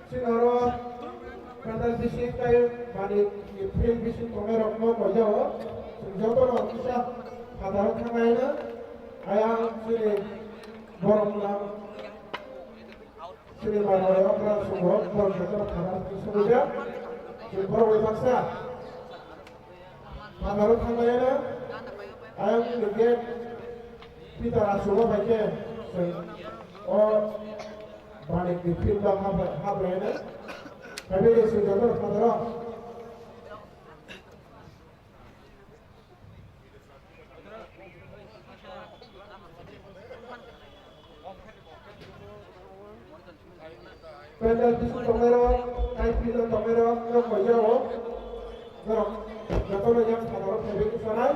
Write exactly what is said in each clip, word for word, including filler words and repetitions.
Chini oro pandal bising tei bani ni field bising tongnai rok no koijao. Chwng joto no kisa phataro thangnaino ayang chini borok no chini manoi okra sungo borok joto no phataro thangnaino. Chwng borok bai baksa. Phataro thanglaina, ayang ni gate Peter Asuma bai khe chwng o Manik ni field o hap-, haplaina. Kaibe de chwng joto phataro. Pandal bising tongnairok, tai field o tongnairok, norok koijao. Norok jotono yang phataro phaibai sanai.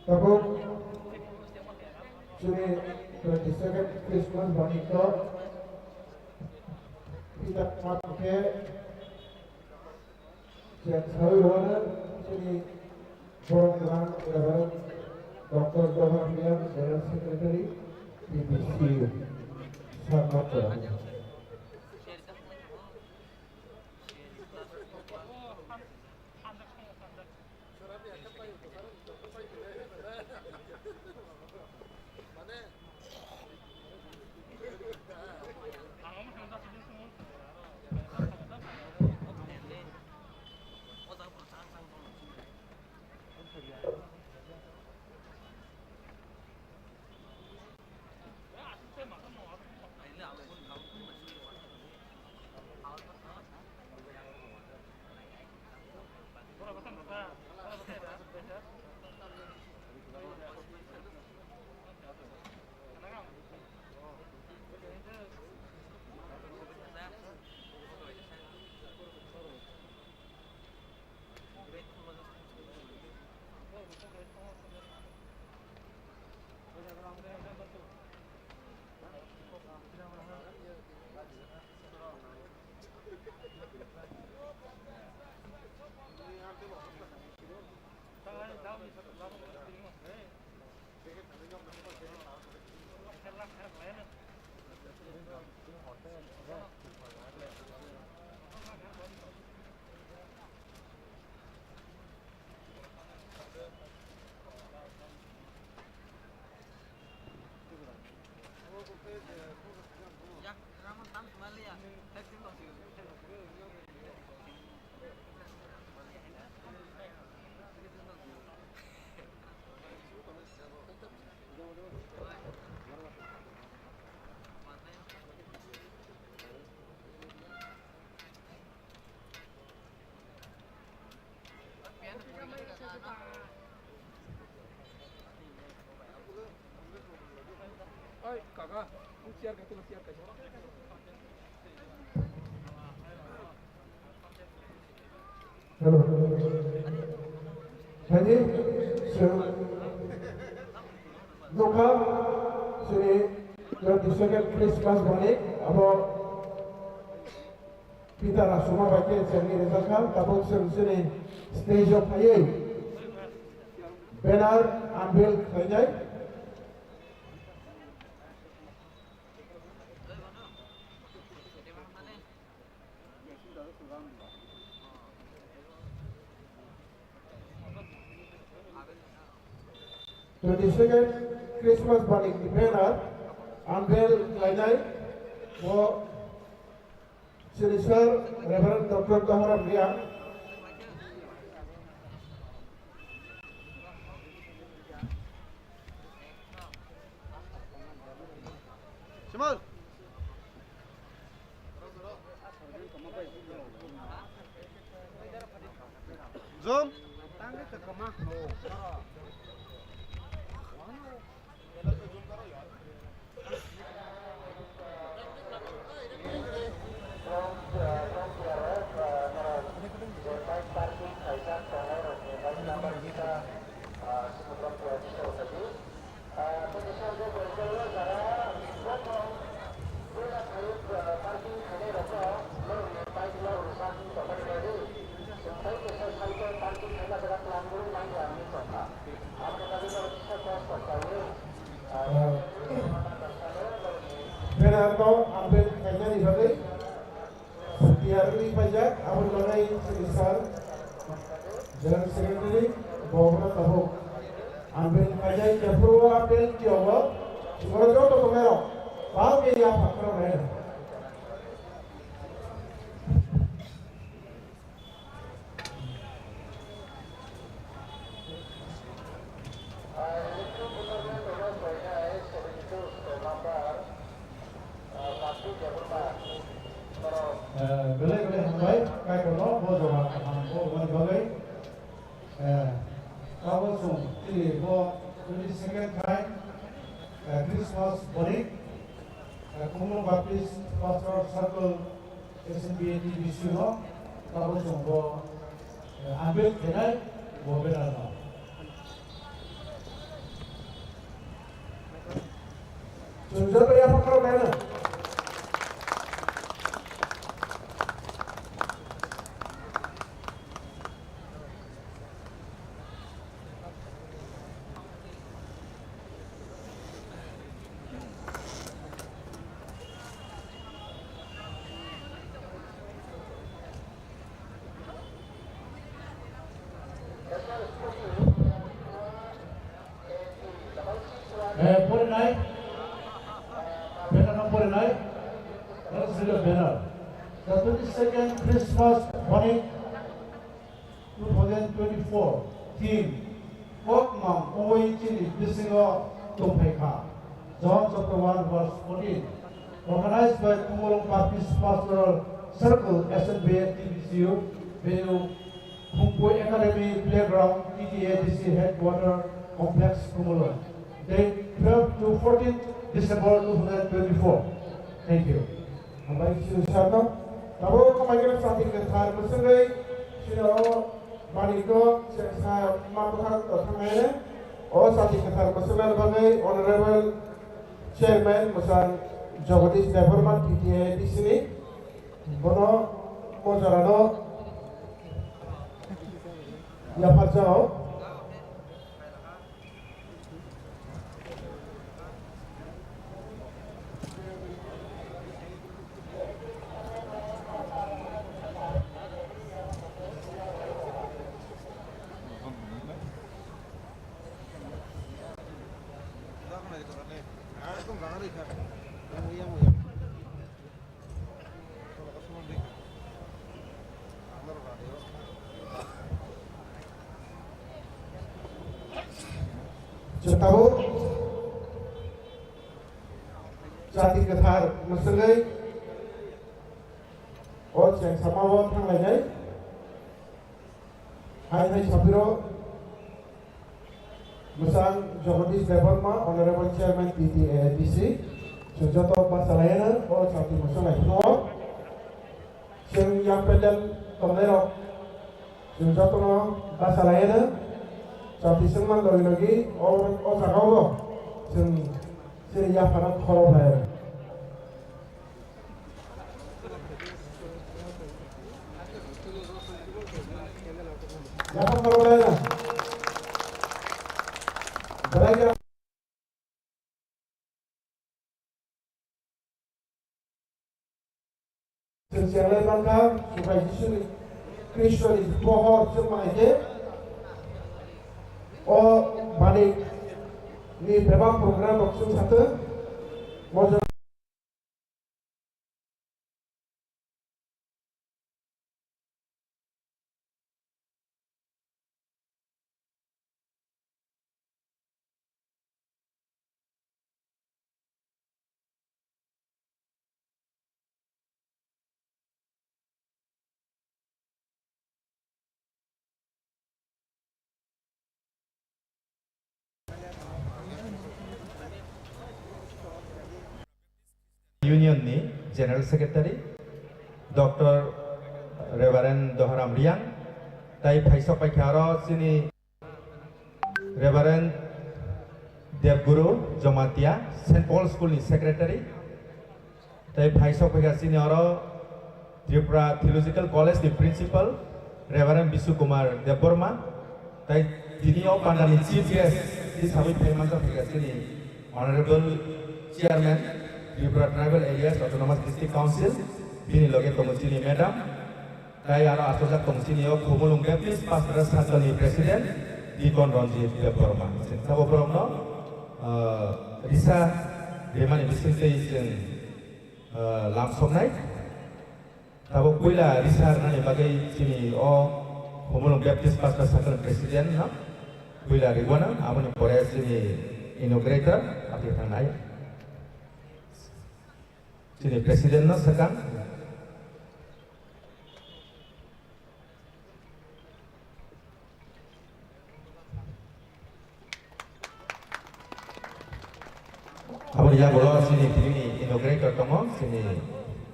Tabuk chini twenty second Christmas bani kok kita mat ke Chwng sawi rwna chini borok gwdang Reverend Doctor Dohar Miya, General Secretary, P B C U, Sarnath Chowdhury. Oi, kaka, chair ka, chair ka. Hello. Thank you. So, nokha, sini twenty second Christmas bani, abo Peter Asuma bai khe chengni rijak kha, tabuk chwng chini stage o phaiwi banner unveil khlainai. Twenty second Christmas bani ni banner unveil khlainai bo chini sir Reverend Doctor Dohoram Riya. Simon. Zoom. Bagwi, P R ni paijak, aboni bagwi chini sir, General Secretary, bo obono tabuk. Ang bini paijak, jephuru o bini tiyongo, chwngno joto tongnairok, bang bini yapha khoroknai. Eh, belai belai hambai, kaitorno bo jora kaham bo wngmani bagwi. Eh, abo chwng chini bo twenty second khai, eh, Christmas boring, eh, Khumulwng Baptist Pastoral Circle, S N B A T B C no, abo chwng bo, eh, unveil khainai bo banner no. Chwng joto yapha khoroknai no. Eh, porinai. Banner no porinai. Let us read the banner. The twenty-second Christmas Bonnet two thousand twenty-four theme, Kokmam wngwi chini bisingo tongphai kha. John chapter one verse fourteen. Organized by Khumulwng Baptist Pastoral Circle, S N B A T B C U, venue Khumkui Academy Playground, T T A D C Headquarter Complex, Khumulwng. Date twelve to fourteen December two thousand twenty-four. Thank you. Hambai sir no. Tabuk kamaigwrang chati kwthar mwswngwi sino bani kok chengsa ma bwkhak tongthangnaino. O chati kwthar mwswknani bagwi Honorable Chairman mwchang Jagadish Debbarma T T A D C ni bono o jorano yapharjao. Chwng tabuk chati kwthar mwswngwi o chengsamao thanglainai. Hai hai sapiro mwchang Jagadish Debbarma, Honorable Chairman T T A D C, chwng joto bachalaiyano o chati mwswng naithango. Chwng yang pendel tongnairok chwng jotono bachalaiyano chati swngman logi logi o, o jagao chwng chini yaphano khoro phlai. Yaphang khoro belai na. Belai khe chwng chenglai mankha, Chubai Jisuni Khristoni pohor chwngma hai khe o bani ni bebak program rok chwng satwk. Mo Union ni General Secretary, Doctor Reverend Doharam Riang, tai phaisok paikha aro chini Reverend Devguru Jomatia, Saint Paul School ni Secretary, tai phaisok paikha chini oro Tripura Theological College ni Principal, Reverend Bishu Kumar Debbarma, tai tini o panda ni Chief Guest hisabwi phai manjak paikha chini Honorable Chairman, Tripura Tribal Areas Autonomous District Council, bini loge tongo chini madam, tai aro achukjak tongo chini o Khumulwng Baptist Pastor Circle ni President, Deacon Ranjit Debbarma. Chwng tabuk borokno, ah, risa rimani bisingtwi chwng, ah, lamsoknai. Tabuk puila risa rwnani bagwi chini o Khumulwng Baptist Pastor Circle President no puila rigwano, aboni pore chini inaugurator ati thangnai. Chini President no swkang. Aboni yagulo chini tini inaugurator tongo, chini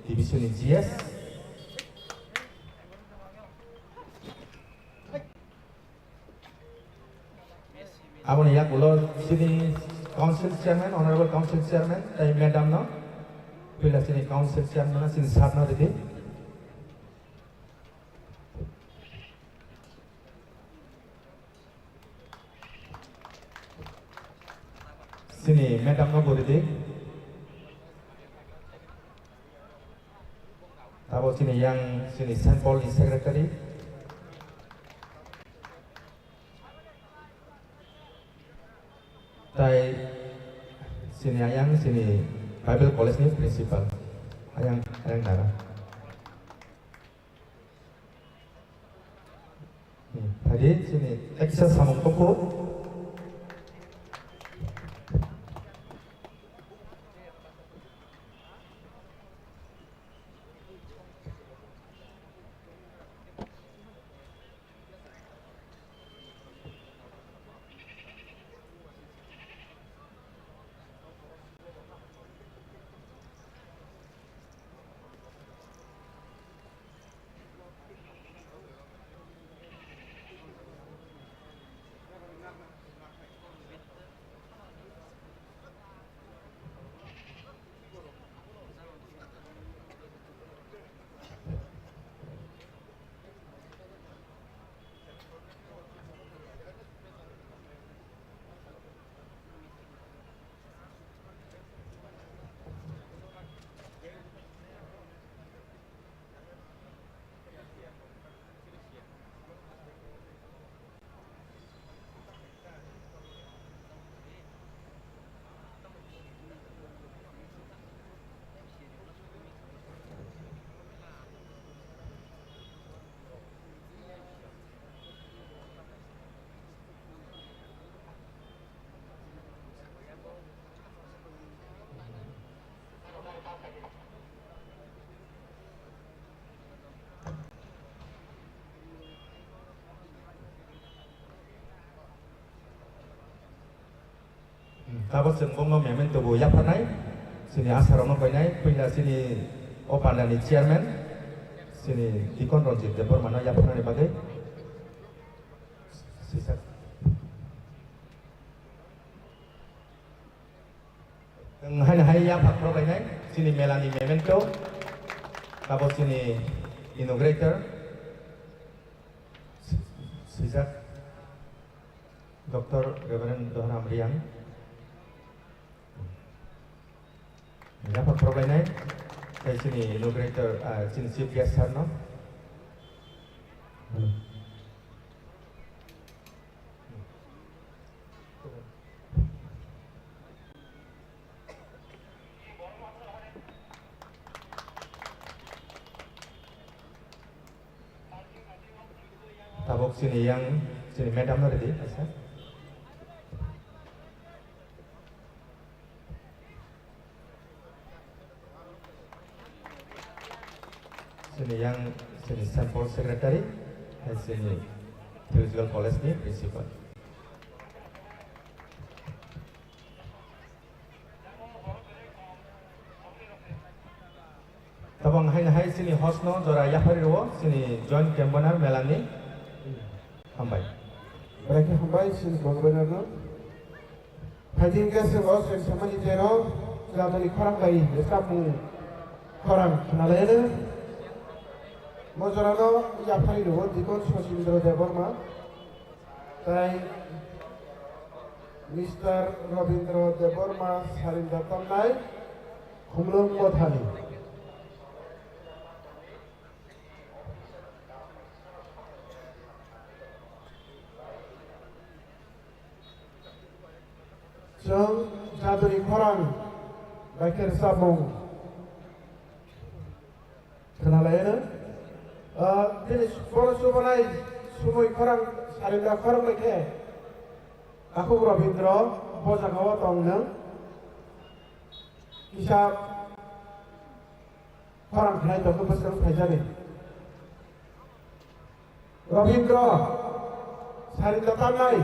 division ni G S. Aboni yagulo chini Council Chairman, Honorable Council Chairman, tai madam no, puila chini Council Chairman no, chini sir no ridi. Chini madam no bo ridi. Tabuk chini yang chini Saint Paul ni secretary. Tai chini ayang chini Bible College ni principal. Ayang, ayang dara. Hmm, phai di, chini teksa samung tuku. Tabuk chwng bongno memento bo yapharnai, chini asarokno koinai, puila chini o pandani chairman, chini Deacon Ranjit Debbarmano yapharnani bagwi. Sisa. Nwng haino hai yaphak rok lainai, chini melani memento, tabuk chini inaugurator, sijak Doctor Reverend Dohram Riang. Yaphak rok lainai, tei chini inaugurator, ah, chini chief guest sir no. Tabuk chini yang, chini madam no ridi, kaisa. Chini yang, chini Saint Paul secretary, hai chini theological college ni principal. Tabang hai hai chini host no jora yaphari rwo, chini joint convener melani. Hambai. Bwrwi khe hambai chini convener no. Phaidi hwnkhe chwng o chwng samani jero jatoni khorang bai samung khorang khwnalaiyano. Mo jorano yaphari rwo Deacon Sachindra Debbarma tei Mister Rabindra Debbarma Sarinda Tamnai. Khumlwng Mothani. Chwng jaduni khorang bai khe rwchapmung khwnalaino. Ah, bini borok chubanai sumui khorang, sarinda khorang bai khe Takhuk Robindro bo jagao tong nang. Kisa khorang khlai tongkhe bwskang phaijani. Robindro, sarinda tamnai.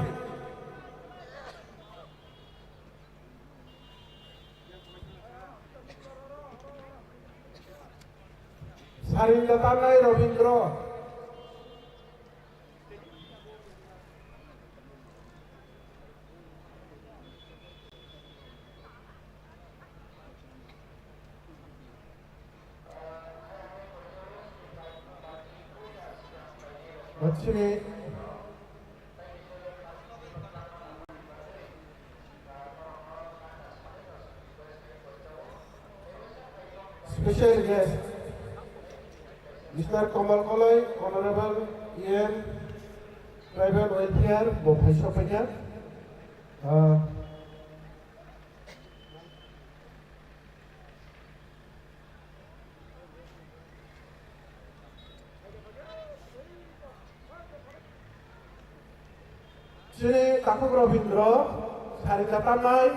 Sarinda tamnai Robindro. Chini special guest, Mister Komal Koloi, Honorable E M, Tribal Welfare, bo phai sokphaikha. Ah, Chini Takhuk Robindro, sarinda tamnai.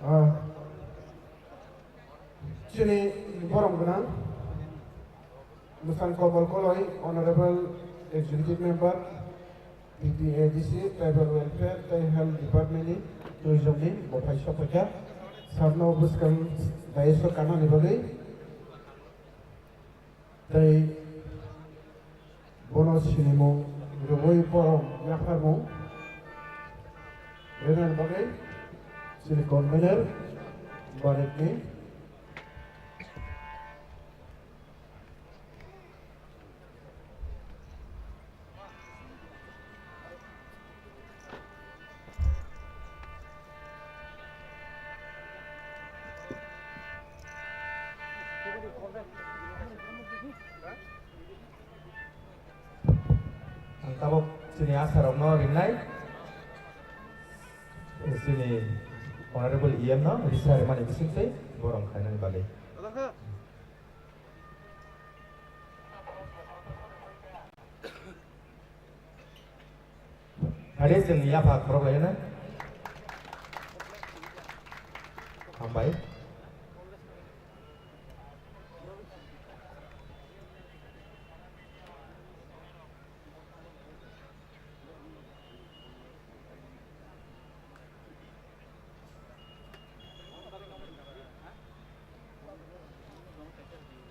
Ah, chini borom gwnang, Mwsang Komal Koloi, Honorable Executive Member, P T A D C, Tribal Welfare tei Health Department ni Tourism ni bo phai sokphaikha. Sarno bwskang dais o kanani bagwi. Tei bono sinimung rwui borom yapharmung rwnani bagwi chini convener Barik ni. Ang tabok chini asarokno ringnai, chini Honorable E M no risa rimani bisingtwi borom khainani bagwi. Hade chwng yapha khorok laina. Hambai.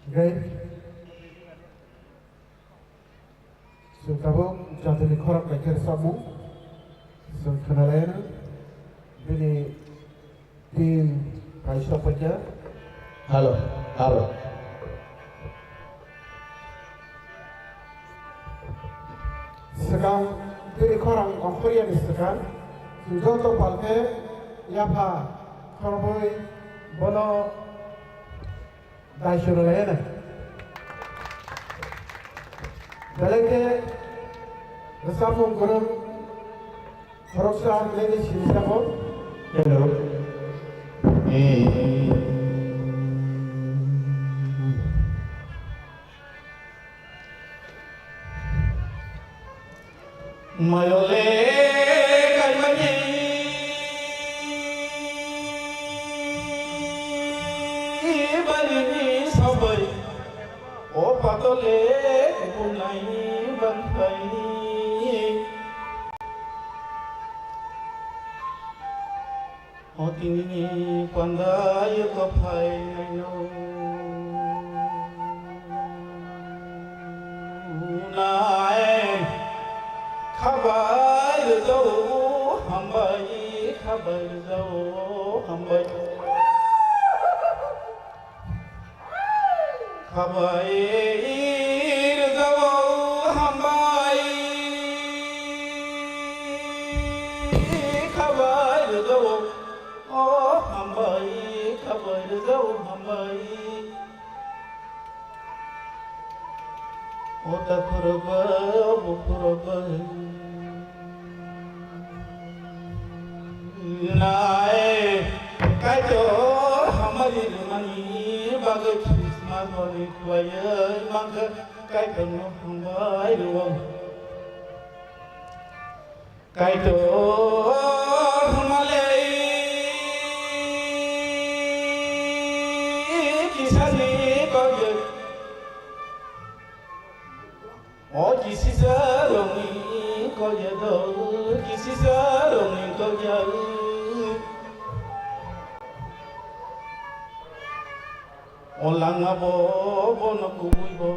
Hwnkhe chwng tabuk jatoni khorok bai khe rwchapmung chwng khwnalaiyano, bini team kaisa paikha. Hello, hello. Swkang bini khorang ongkhorya ni swkang, chwng joto palkhe yapha khoroknwi bono daiswrwng lainai. Belai khe rwchapmung kwrwng khoroksa ang nini sini sabo. Hello. Mayole kaimani bani ni sabai, o patole bunai bantai. O tinini panda yuko phainaino nai khabai rwjao hambai, khabai rwjao hambai. Khabai rwjao hambai, khabai rwjao, o hambai, khabai rwjao hambai. O takhurok bai, o bukhurok bai. Nai, Kaitor hamari rwmani bagwi Christmas hwnwi khlaiwi mankha, Kaitorno hambai rwo. Kaitor hwnmale kisani bagwi. O kisisa rongni kokya do, kisisa rongni kokya. O langma bo bono kubui bo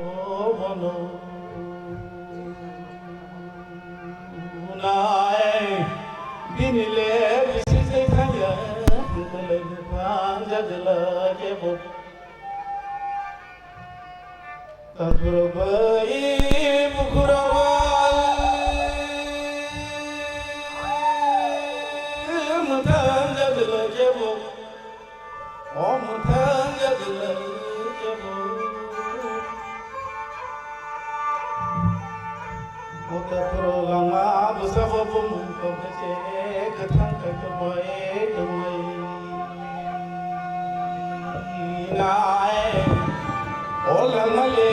bono. Nai bini le bisi se thangya, bele thangya dela kebo. Takhurok bai, bukhurok bai, mwthang jagwlai kebo, o mwthang jagwlai kebo. O takhurok langma bwsabo bumung tongkhe se kwthang kaitor bai tongwi nai. O langma le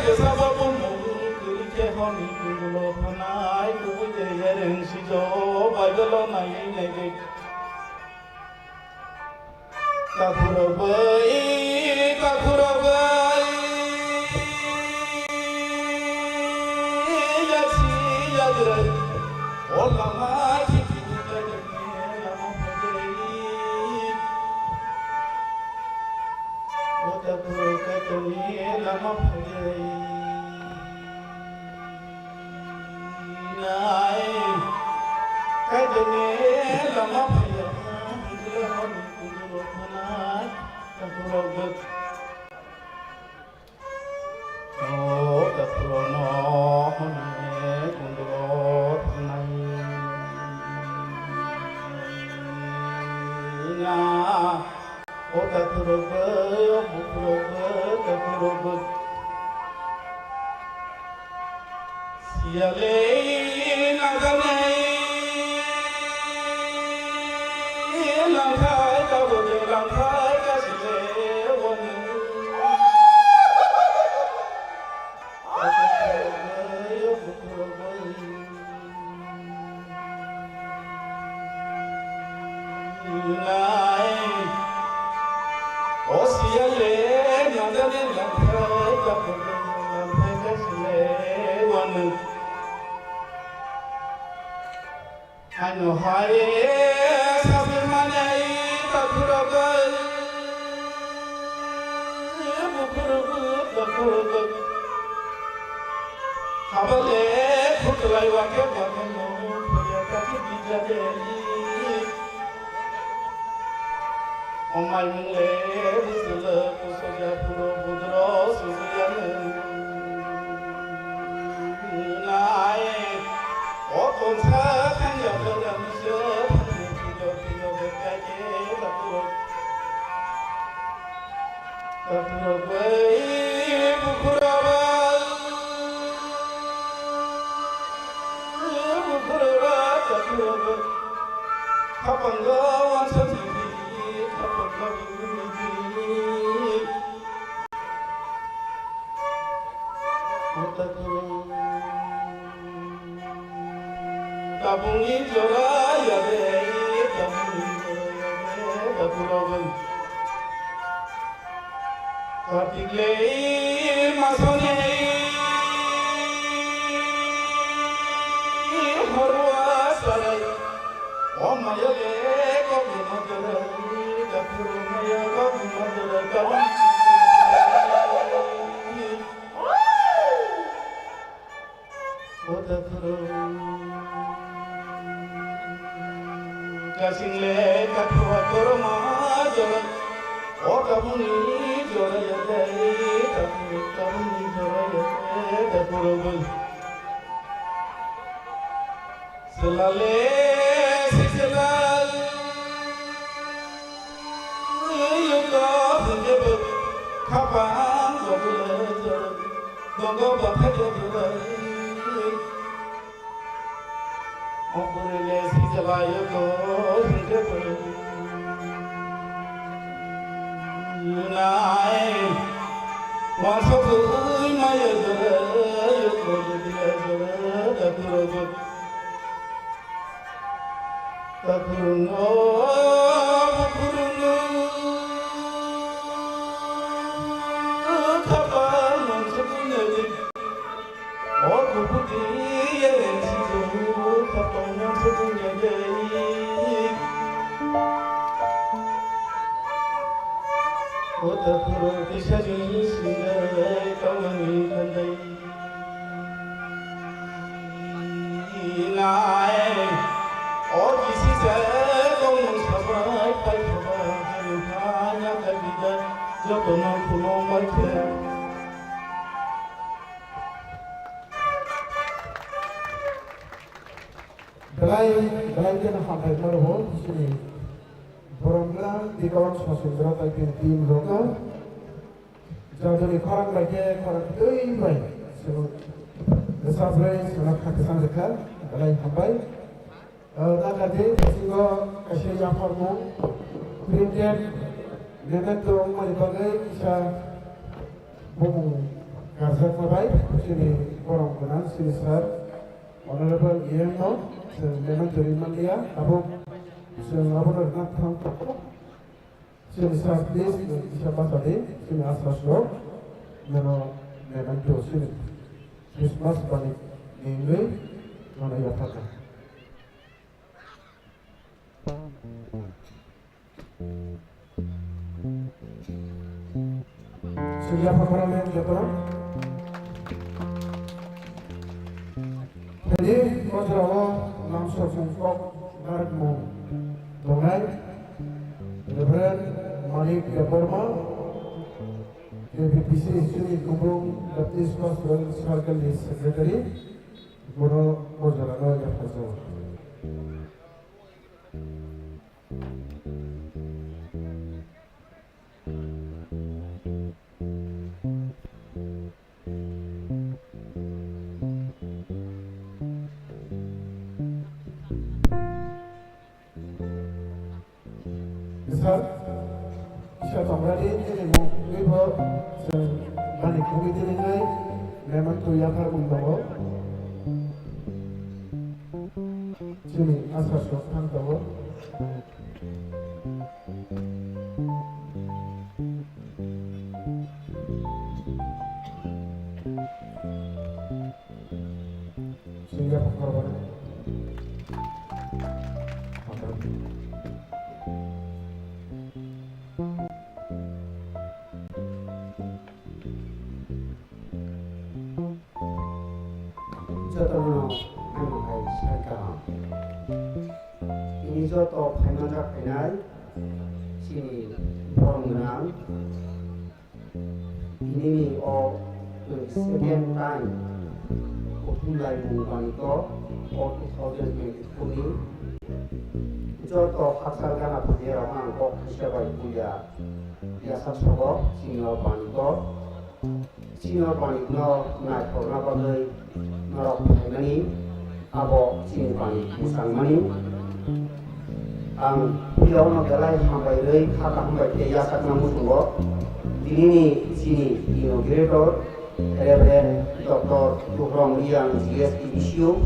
bwsabo bumung kwrwi khe hwnwi kundulo thanai kubui de yareng sijo Bible-o naiwi naidi. Takhurok bai, takhurok bai, yaksi yagrai, o lama khibi lama phairai, o takhurok kaitorni lama phairai. Nai, kaitorni lama phaiya, hwnwi hwnwi kunduro thanai, takhurok bai. O takhurokno hwnwi kunduro thanai. Na, o takhurok bai, o bukhurok bai, takhurok bai. Siyale nangkani langthai tabuk langthai kasile wani. Nai. O siyale nangkani langthai tabuk langthai kasile wani. Ano hai sabirmani takhurok bai, bukhurok bai, takhurok bai. Habale khutlai wake bakhano, phaya kaki bijade. O maimung le bujula kusoja phuro budro sujuyanu nai. Khapango wansok sidi, khapango bini bini. Tabungni jora yade, tabungni jora yade, tabung. Kartik le masoni horwa sarai. O maya le kobi madara, dakuru maya kobi madara, kobi. Kasing le kathua korma jora, o tabuni jora ya dai, tabuni, tabuni jora ya dai, dakuru bai. Selale, si selal, yuko hende bai, khapang jora ya dai. Dongo bathai ya dai. Okurele sijalayo ko hingke pelu. Nai, wansok tui maya jore, yoko yedile jore, dakuro jore. Takhurungo, bukhurungo, khapang mansukni nadi. O bukhudi yeleng sijo, khapang mansukni nadi. O takhuru kisaju sinai kamani kandai. Nai, o kisi se tongmung sabai pai thaba, hanu hanya kabida, jotono khulum bai khe. Belai, belai kheno hambai maro ho, sini. Borom gwnang, Dikon Sosindra tai team rogo. Jadoni khorang bai khe khorang twi bai chwng bwsa bwrwi chwngno kha kwchang rwkha, belai hambai. O, dakati bisingo kaisa yapharmung printed memento wngmani bagwi kisa bumung karjakma bai chini borom gwnang chini sir Honorable E M no chwng memento rwmani ya, tabuk chwng abono rwna thang tongo. Chini sir, please, chini kisa bachadi, chini asasrok, neno memento chini Christmas bani ningwi nono yapharkha. Chini yapharkha nang jotono. Tini o jorao lamsokmung kok narwkmung tongnai Reverend Manik Debbarma, K B B C Sri Kubung Baptist Pastoral Circle ni Secretary, bono o jorano yapharjago. Sir, kisa tongradi nini mung twibo chwng bani kugui tini nai memento yapharmung tongo. Chini asasrok thang tongo. Singya pokor bana. Jotono ang hai sai kaham. Tini joto phaimanja phainai chini borom gwnang. Tinini o second time kuthum laimung bani to o two thousand twenty-four ni joto hakchal gana phainai rok ang kok khaisa bai puja yasa sogo chini o bani to. Chini o bani no naithokna bagwi norok phaimani Abo chini pang mwsangmani. Ang puila no belai hambai rwi kha kaham bai khe yachakna muchungo. Tinini chini inaugurator Reverend Doctor Tuhrong Riang G S T B C U.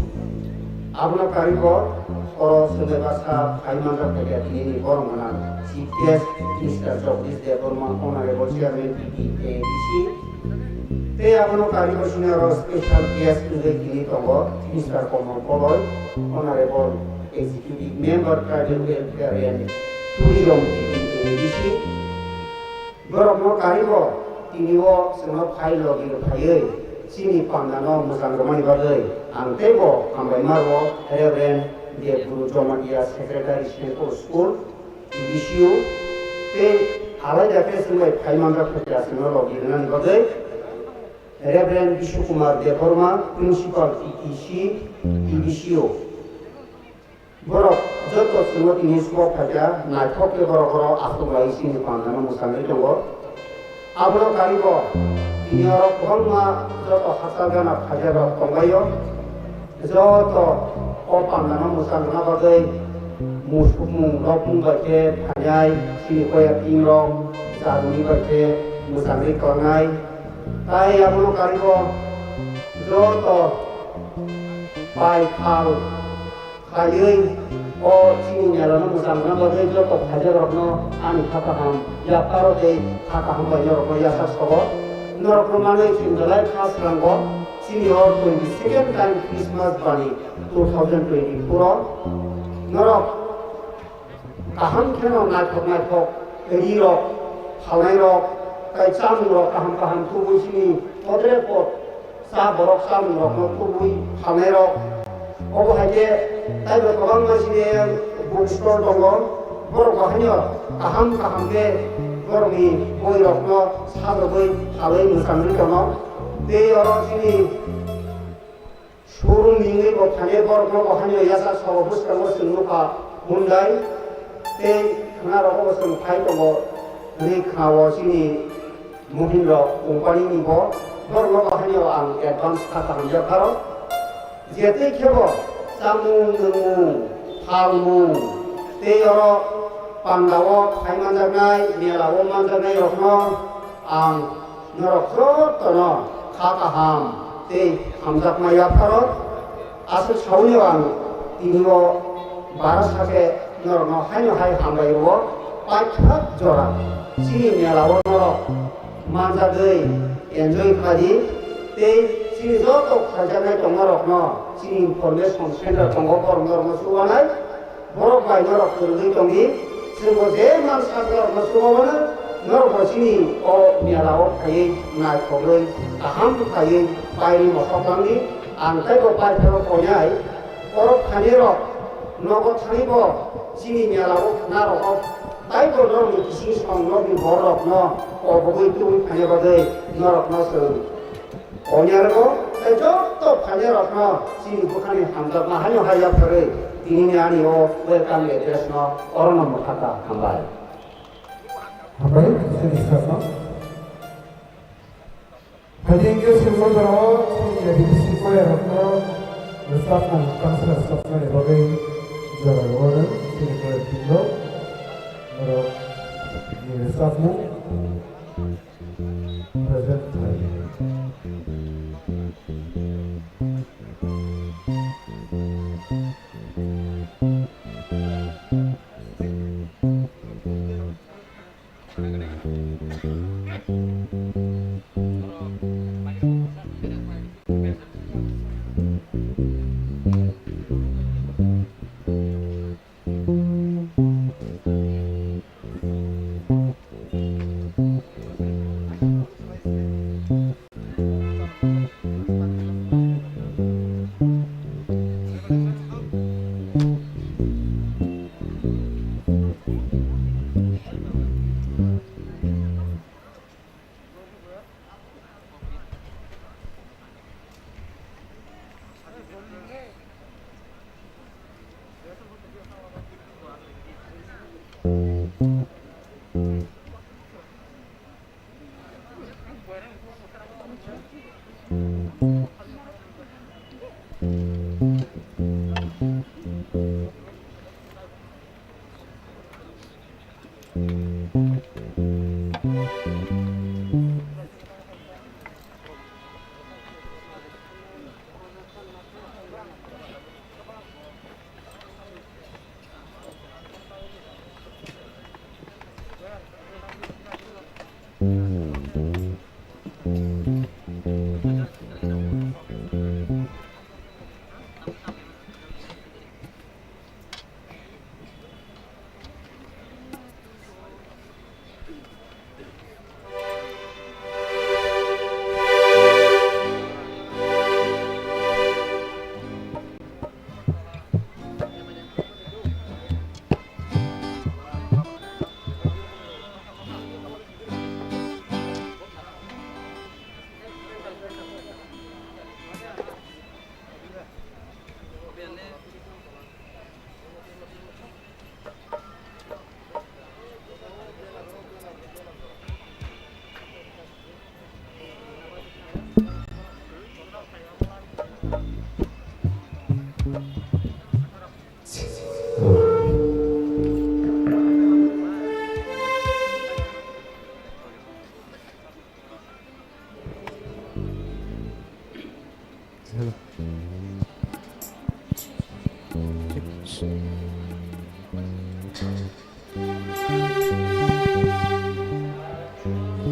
Abono karwi bo oro swngwi baksa phai manjak phaikha tinini borok gwnang Chief Guest Mister Jagdish Debbarma, Honorable Chairman T T A D C. Tei abono karwi bo senior special guest wngwi tini tongo Mister Komol Koloi, Honorable Executive Member Tribal Welfare and Tourism T T A D C. Borokno karwi bo tini o chwngno phai logi rw phaiwi chini pandano mwchang rwmani bagwi ang teibo hambai ma rwo Reverend Debguru Jomatia, Secretary, Central School, T B C U, tei alaida khe chwng bai phai manjak phaikha chwngno logi rwnani bagwi Reverend Bishu Kumar Debbarma, Principal T T C, T B C U. Borok joto chwngno tini swk phaikha, naithok khe borok oro aswk lai chini pandano mwchangwi tongo. Abono karwi bo tini oro kwbangma joto hachal gana phaijakrok tongbaio. Joto o pandano mwchang rwna bagwi musukmung rok mung bai khe phainai, chini koya team rok charwni bai khe mwchangwi tongnai. Tai abono karwi bo joto pai phal khaiwi o chini mela no mwchang rwna bagwi joto phaijak rokno ani kha kaham yapharo tei kha kaham bai norokno yachak sogo. Norokno manwi chwng belai kha srango. Chini o twenty second time Christmas bani two thousand twenty-four o norok kaham kheno naithok naithok ri rok, phalnai rok, tei chamung rok kaham kaham tubui chini podre pod cha borok chamung rokno tubui phalnai rok. Obo hai khe taibo kwbangma chini book store tongo, borok bo haino kaham kaham khe borokni boi rokno sajagwi phalwi mwchangwi tono. Tei oro chini showroom ni wngwi bo thani borokno bo haino yachak sabo bwskango chwng nukha Hyundai tei khwnarogo bo chwng phai tongo hwnwi khwnao chini Mahindra company ni bo. Borokno bo haino ang advance kha kaham yapharo. Je tei khebo chamung nwngmung phalmung tei oro pandao phai manjaknai, melao manjaknai rokno ang norok jotono kha kaham tei hamjakma yapharo. Aswk saui ang tini o bara sakhe norokno haino hai hambai rwo, paithak jora chini mela o norok manjagwi enjoy khlai di tei chini joto khaijaknai tongmarokno chini information center tongo, borok norokno chubanai. Borok bai norok kwrwngwi tongdi, chwngbo je mansak norokno chubaono, norokbo chini o mela o phaiwi naithogwi kaham khlaiwi pairwi mosok langdi. Ang teibo paithakgo koinai, borok thani rok nogo thani bo chini mela o khwna rogo teibo norokni kising song nokni borok rokno kobogwi tubui phaina bagwi norokno chwng Onyargo tei joto phainai rokno chini bwkhani hamjakma haino hai yapharwi tinini ani o welcome address no orono mwthaka hambai. Hambai, chini staff no. Phaidi hwnkhe simi jorao chini A B C choir rokno staff no tangsa staff no bagwi jora rwmani chini choir team rok. Norok ni staff mung. Present khai.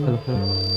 Hello, hello.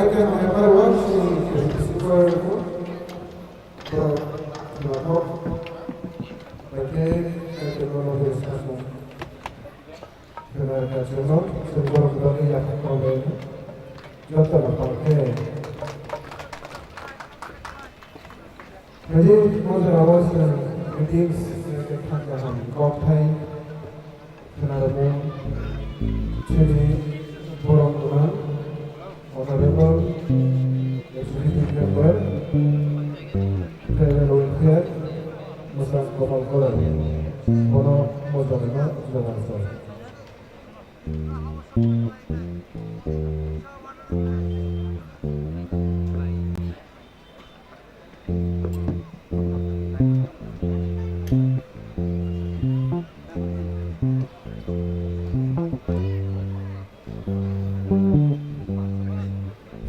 Jadi, mojra o chwng meetings, kok thai khwnarokmung chini borom gwnang Honorable Executive Member Tribal Welfare Mwsang Kamal Kolar, bono mojra no jora rwkha.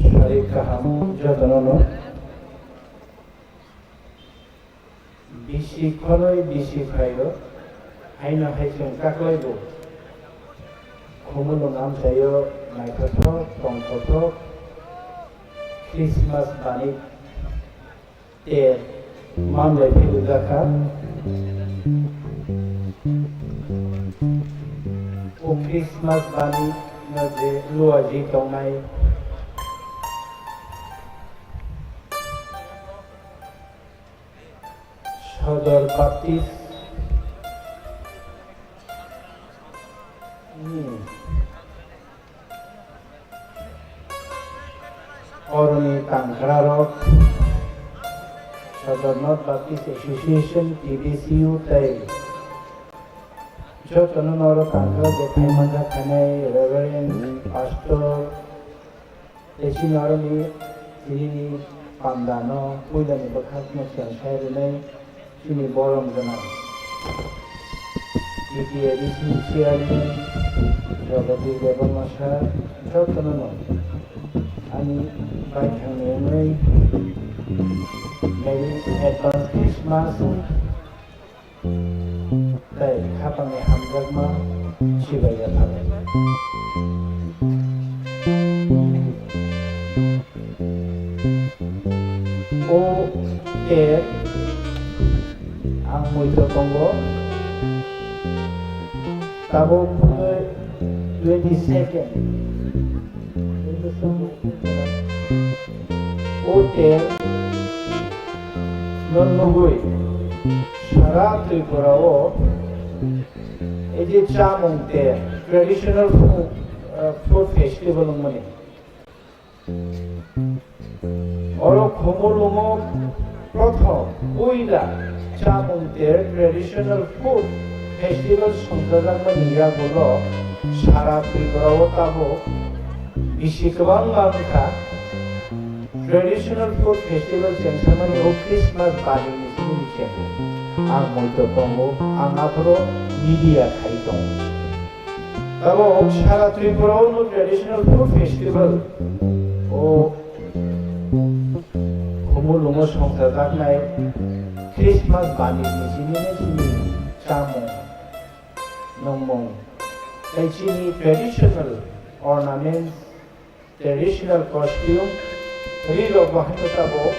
Sari kaham jotono no. Bisi khonwi bisi phaio, haino hai chwng kaklaibo. Khumulwng amchaio naithothok, tongthothok, Christmas bani ter manlai philujakha. O Christmas bani no je luaji tongnai. Sodor Baptist ni oroni tangkrarok, Sodor North Baptist Association, T B C U, tei jotono noro tangkrarok je phai manjak khainai Reverend, Pastor, tei chini oroni, chini pandano puilani bwkhakno chwng sai rwnai chini borom gwnang T T A D C ni chairman Jagati Debbarma sir, jotono no ani baithangni wngwi Merry Advance Christmas. Tei khapangni hamjakma chibai ya phalai. O te ang muitu tongo. Tabuk twenty second. O te no nugwi sara Tripura o ei je chamung te traditional food, uh, food festival wngmani. Oro Khumulwng o prothom puila chamung ter traditional food festival songchajakmani yagulo sara Tripura o tabuk bisi kwbangma wngkha. Traditional food festival chengsamani o Christmas bani ni simi ni chengo. Ang moito tongo, ang aphuru media khai tongo. Tabuk sara Tripura o no traditional food festival o Khumulwng o songchajaknai Christmas bani ni simi ni simi chamung, nungmung, tei chini traditional ornaments, traditional costume, ri rok bo haino tabuk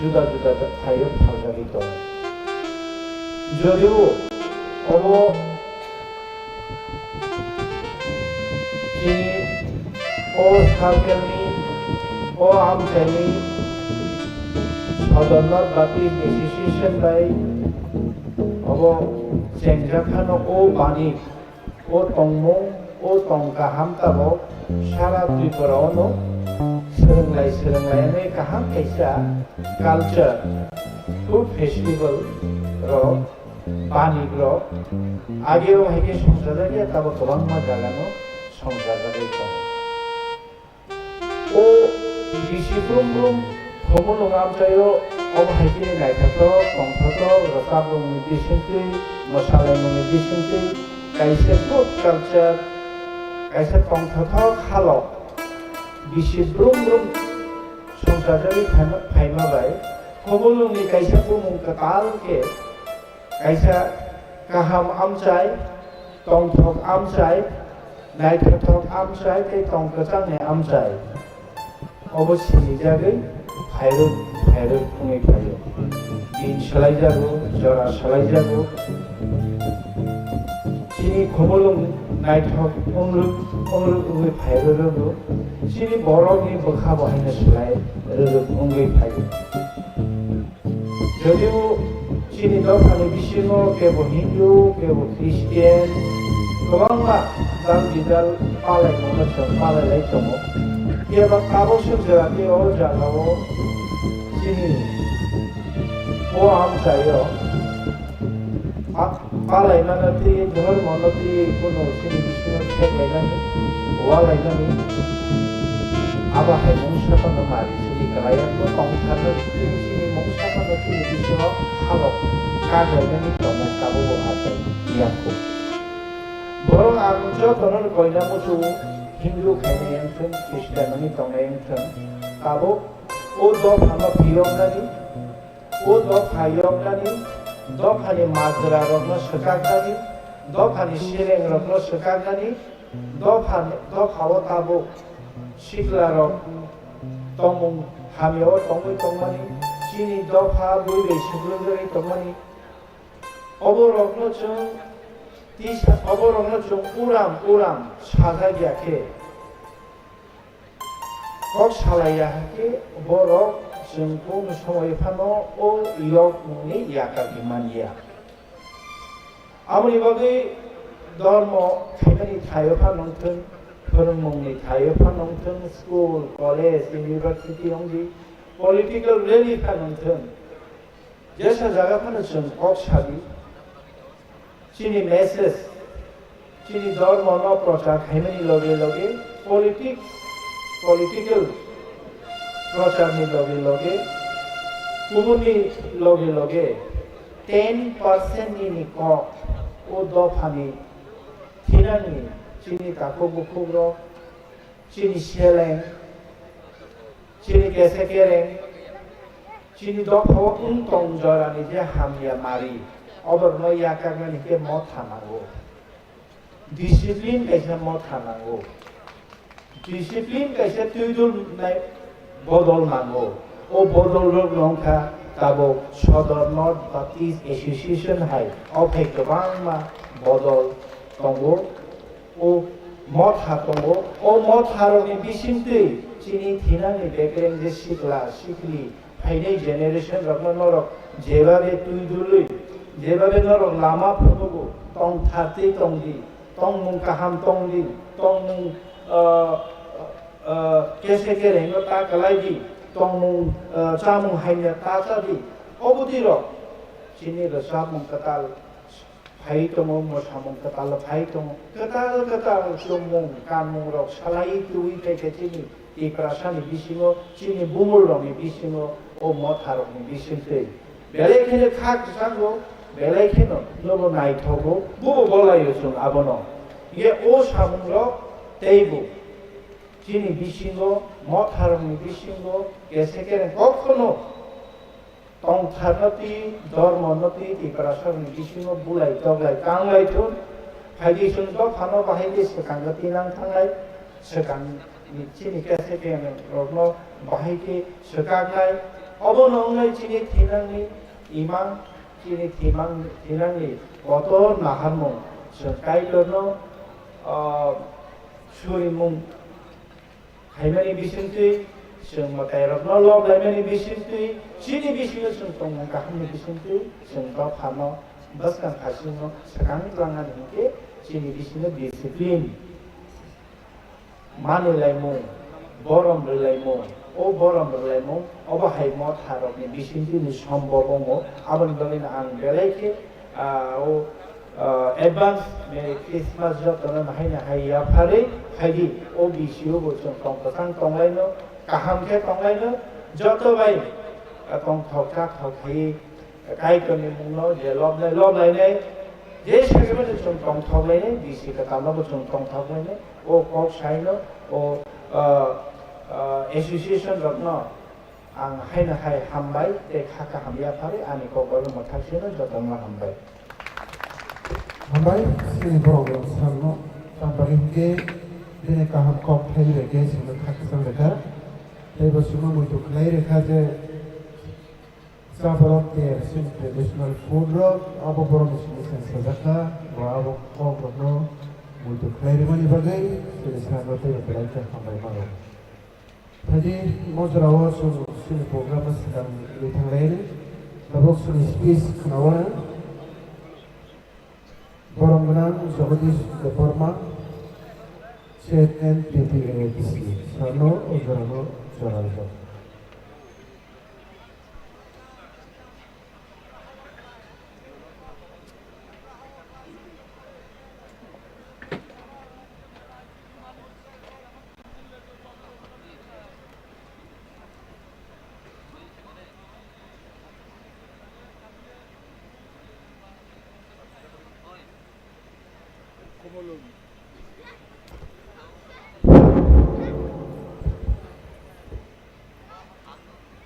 juda juda phaio phaljagwi tongo. Jodio obo chini o circle ni, o amchaini Sodor North Baptist Association bai obo chengjak phano o bani o tongmung, o tong kaham tabuk sara Tripura o no swrwnglai swrwnglai wngwi kaham kaisa culture, food festival rok, banik rok age o hai khe songchajak ya, tabuk kwbangma jaga no songchajagwi tongo. O bisi brum brum Khumulwng amchaio, obo hai khe naithothok, tongthothok, rwchaprokni bisingtwi, mwsalaimungni bisingtwi, kaisa food culture, kaisa tongthothok halok, bisi brum brum songchajagwi phaima, phaima bai, Khumulwngni kaisa bumung kwtal khe, kaisa kaham amchai, tongthok amchai, naithothok amchai tei tong kwchangni amchai. Obo sinijagwi phairwk phairwk wngwi phaio. Din swlaijago, jora swlaijago. Chini khumulwng naithok wngrwk wngrwk wngwi phairwk rwgo. Chini borokni bwkha bo haino swlai rwrwk wngwi phaio. Jodio chini dophani bisingo kebo Hindu, kebo Christian, kwbangma dal bidal palaimano chwng palailai tongo. Kebo tabuk swk jora tei o jagao chini o amchaio pa-, palaimano tei dhormono tei bono chini bisingo kheklainani, ualainani. Abo hai mungsa phano mari chini kwlaiya bo tongthar chini mungsa phano chini bisingo halok kaglainani tongnai tabuk bo achai yakho. Borok ang jotono koina muchungo Hindu khainai wngthwng, Christian wngwi tongnai wngthwng, tabuk o dophano phiyoknani, o dopha yoknani, dophani majra rokno swkaknani, dophani seleng rokno swkaknani, dopha, dophao tabuk sikla rok tongmung hamyao tongwi tongmani, chini dopha bui bai swklugjagwi tongmani, obo rokno chwng tisa, obo rokno chwng uram uram sajak ya khe, kok salai ya khe borok chwng kunu somoi phano o yokmungni yakar di man ya. Aboni bagwi dormo khaimani thaio phano wngthwng, phwrwngmungni thaio phano wngthwng, school, college, university wngdi, political rally phano wngthwng, jesa jaga phano chwng kok sadi, chini message, chini dormo no prochar khaimani loge loge, politics, political procharni loge loge, kubunni loge loge, ten percent nini kok o dophani thinangni chini takhuk bukhuk rok, chini seleng, chini kese kereng, chini dophao wng tong jorani je hamya mari, oborokno yakarnani khe motha nango. Discipline kaisa motha nango. Discipline kaisa twidul nai bodol nango. O bodol rok wngkha tabuk Sodor North Baptist Association hai, o phai kwbangma bodol tongo. O motha tongo, o motha rokni bisingtwi chini thinangni bekereng je sikla sikli phainai generation rokno norok jebabe twi dului, jebabe norok lama phunugo, tongthar twi tongdi, tongmung kaham tongdi, tongmung, ah, ah, kese kerengno ta kwlaidi, tongmung, ah, chamung haino ta chadi, obwtwi rok chini rwchapmung kwtal phai tongo, mosamung kwtal phai tongo, kwtal kwtal chumung kanmung rok salai twiwi phaikha chini Tiprasani bisingo, chini bumul rokni bisingo, o motha rokni bisingtwi. Belai kheno kha kwchango, belai kheno nobo naithogo, bubo bolaio chwng abono. Hinkhe o samung rok teibo chini bisingo, motha rokni bisingo, kese kereng kokhono tongtharno twi, dormono twi, Tiprasarokni bisingo bulai toklai kanglai thun. Phaidi chwng dophano bahai khe swkango tinang thanglai, swkang chini kese kene rokno bahai khe swkaknai. Obono wngnai chini thinangni imang, chini thimang, thinangni kotor naharmung chwng Kaitorno, ah, surimung khaimani bisingtwi, chwng mwtairokno lob laimani bisingtwi, chini bisingo chwng tongmung kahamni bisingtwi, chwng dophano bwskang khasingno swkang twlangnani hinkhe chini bisingo discipline, manwi laimung, borom rwlaimung, o borom rwlaimung obo hai motharokni bisingtwini sombok wngo. Aboni bagwino ang belai khe, ah, o Ah, advance Merry Christmas jotono haino hai yapharwi phaidi, o B C O bo chwng tong kwchang tonglaino, kaham khe tonglaino, joto bai, ah, tongthok chathok khaiwi Kaitorni mungno je lobnai loblainai, je sagwi mano chwng tongthoklainai, B C kwtalno bo chwng tongthoklainai, o kok saino, o, ah, ah, association rokno ang haino hai hambai tei kha kaham yapharwi ani kok bai mwthak sino jotono hambai. Hambai, chini borok rok salno, tamni bagwi hinkhe bini kaham kok thaiwi bai khe chwngno kha kwchang bai kha. Tei bo chwngno muitu khlai rwkha je cha borok tei chini traditional food rok abo borokni simi seng sajak kha, bo abo kok rokno muitu khlai rwmani bagwi chini sir no teibo belai khe hambai mano. Phaidi mo jorao chwng chini program no swkang ri thang lai ri, tabuk chini speech khna o ang. Borom gwnang Jagadish Debbarma, Chairman P P A D C, sir no o jorano jora rijak.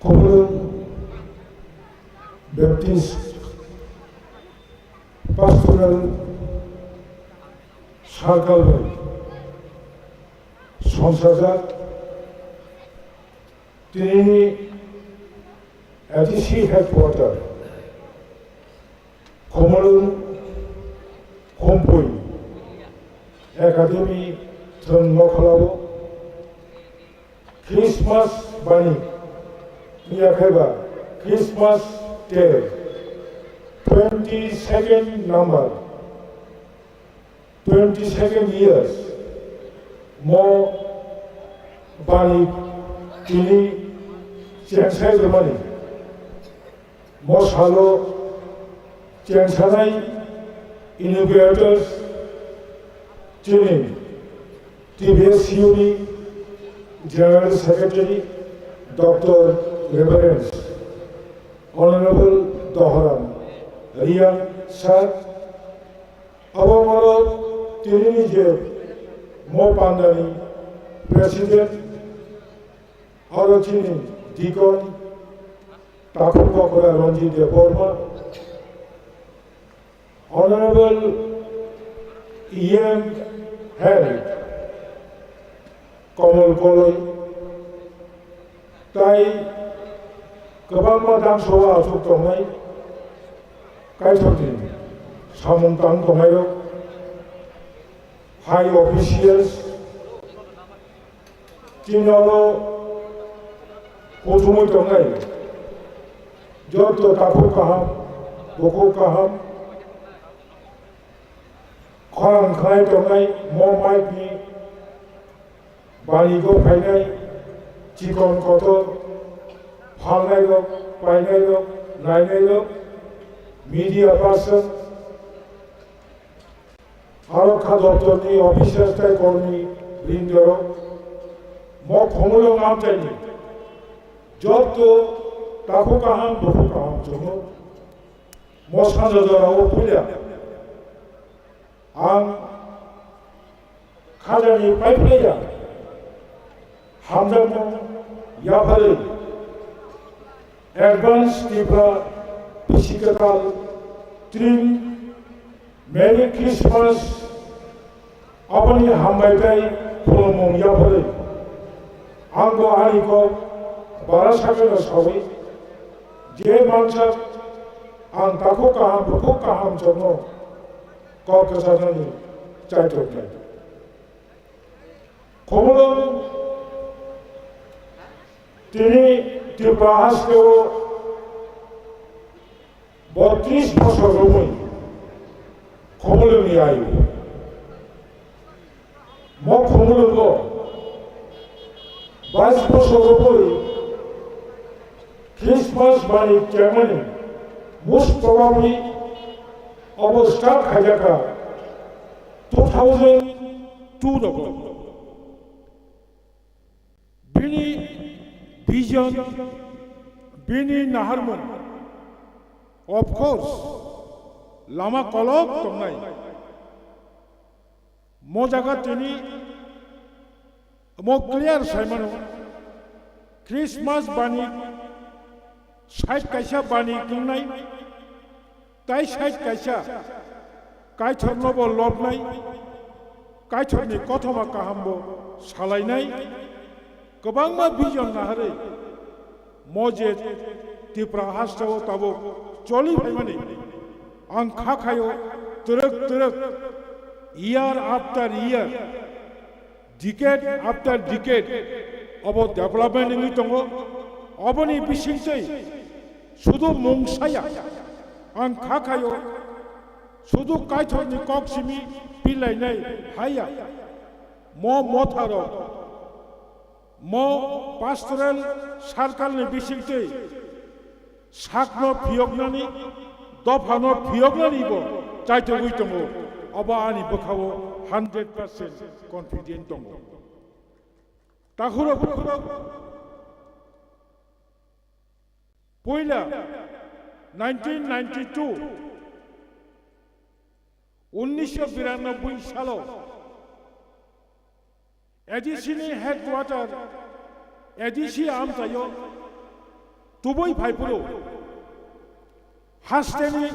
Khumulwng Baptist Pastoral Circle bai songchajak tinini A D C headquarter Khumulwng Khumpui Academy thwng nokholao Christmas bani, wngya khe ba Christmas Tale, twenty second number, twenty second years, mo bani tini chengsai rwmani. Mo salo chengsanai inaugurators chini T B S U ni General Secretary Doctor Reverend Honorable Dohoram Riang Sir, abo moro tinini je mo pandani President, aro chini Deacon Takhuk Kokra Ranjit Debbarma, Honorable E M Health Kamal Koloi, tai kwbangma dam soba aswk tongnai, Kaitorni samung tang tongnairok, high officials, chini oro kuthumwi tongnai joto takhuk kaham, bukhuk kaham, khorang khlai tongnai mo mic ni banigo phainai chikon kotor phalnairok, painairok, nainairok, media person, Aro kha doptorni officers tei kormi brindorok mo Khumulwng amchaini joto takhuk kaham, bukhuk kaham chwngno mo sanja jorao puila ang khajani paiphlaiya. Hamjakmung yapharwi advance Tipra bisi kwtal tring Merry Christmas aboni hambai tei khulumung yapharwi ang bo ani kok bara sakeno sawi je mansak ang takhuk kaham bukhuk kaham chwngno kok kwcharnani chaitok nai. Khumulwng tini Tripura hasteo botris bosor romwi Khumulwngni ayu. Mo Khumulwngo bais bosor romwi Christmas bani kemani most probably obo start khaijakha two thousand two rogo. Bini vision, bini naharmung, of course, lama kolok tongnai. Mo jaga tini mo clear saimano, Christmas bani side kaisa bani tongnai, tai side kaisa Kaitornobo lobnai, Kaitorni kothoma kahambo salainai. Kwbangma vision naharwi mo je Tripura hasteo tabuk choli phaimani, ang kha khaio twrwk twrwk, year after year, decade after decade obo development wngwi tongo. Oboni bisingtwi sudu mungsaya, ang kha khaio sudu Kaitorni kok simi pilainai haya. Mo motharok, mo pastoral circle ni bisingtwi sakno phiyoknani, dophano phiyoknani bo chaitogwi tongo. Obo ani bwkhao hundred percent confident tongo. Takhurok bukhurok puila nineteen ninety-two, unnisho biranoboi salo A D C ni headquarter, A D C amchaio tubui phaiphuru hasteni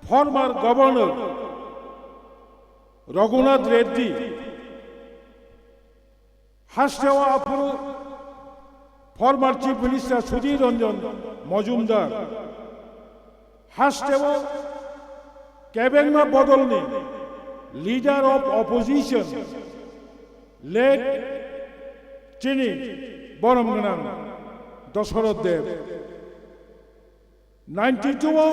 former governor Raghunath Reddy, hasteo aphuru former Chief Minister Sudhir Ranjan Majumdar, hasteo kebengma bodolni Leader of Opposition, late chini borom gwnang Dasarath Deb. Ninety-two o,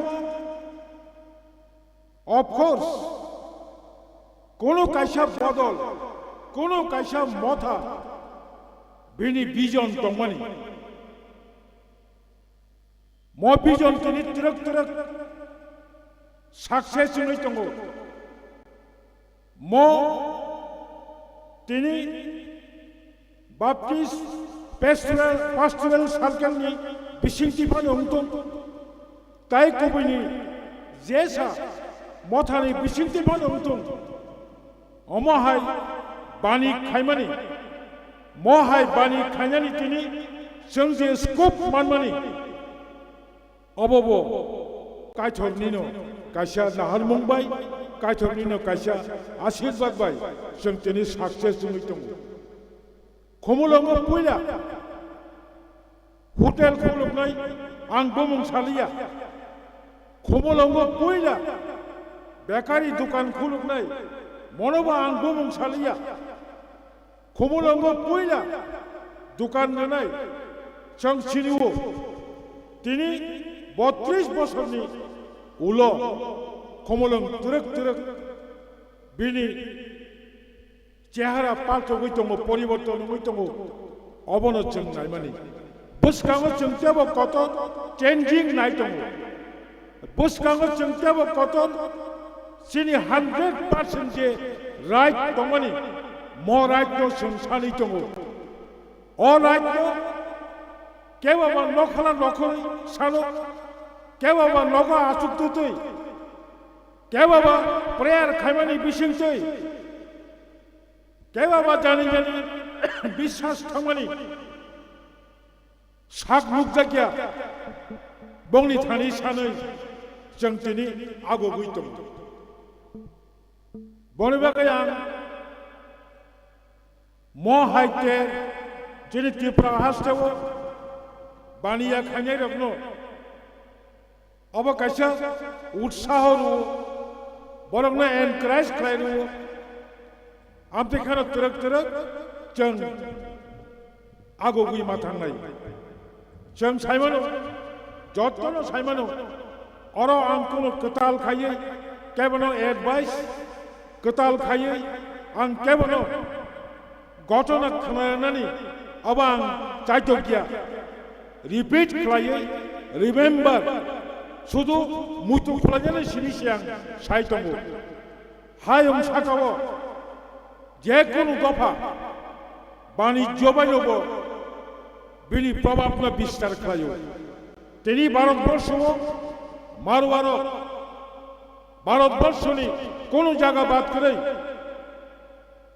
of course, kono kaisa bodol, kono kaisa motha bini vision tongmani. Mo vision tini twrwk twrwk success wngwi tongo. Mo tini Baptist Pastoral, Pastoral Circle ni bisingtwi phano wngtong, tai kubuini jesa mothani bisingtwi phano wngtong, omo hai bani khaimani, mo hai bani khainani tini chwng je scope manmani, obo bo Kaitornino kaisa naharmung bai, Kaitornino kaisa asirwad bai chwng tini success wngwi tongo. Khumulwngo puila hotel khuluknai ang bumung saliya. Khumulwngo puila bakery dukan khuluknai monobo ang bumung saliya. Khumulwngo puila dukan rwnai chwng sinio. Tini botris bosorni ulo Khumulwng twrwk twrwk bini chehara paltogwi tongo, poriborton wngwi tongo, obono chwng naimani. Bwskango chwng teibo kotor changing nai tongo. Bwskango chwng teibo kotor chini hundred percent je right tongmani, mo right no chwng sanwi tongo. O right no kebo ba nokhala nokhorwi sano, kebo ba nogo achuk tutwi, kebo ba prayer khaimani bisingtwi, kebo ba jani jani biswas thangmani sak nukjakya, bongni thani sanwi chwng tini agogwi tongo. Boni bagwi ang mo hai te chini Tripura hasteo baniya khainairokno obo kaisa utsaho rwo, borokno encourage khlai rwo. Amtwi kheno twrwk twrwk chwng agogwi ma thangnai. Chwng saimano, jotono saimano, oro ang kuno kwtal khaiwi kebono advice kwtal khaiwi ang kebono gotona khwnanani abo ang chaitokya. Repeat khlaiwi, remember, sudu muitu khlainani sini se ang sai tongo. Hayung sakao je kunu dopha banijyo baino bo bini probabno bistar khlaio. Tini Bharatborsho o Marwaro Bharatborsho ni kunu jaga bad kwrwi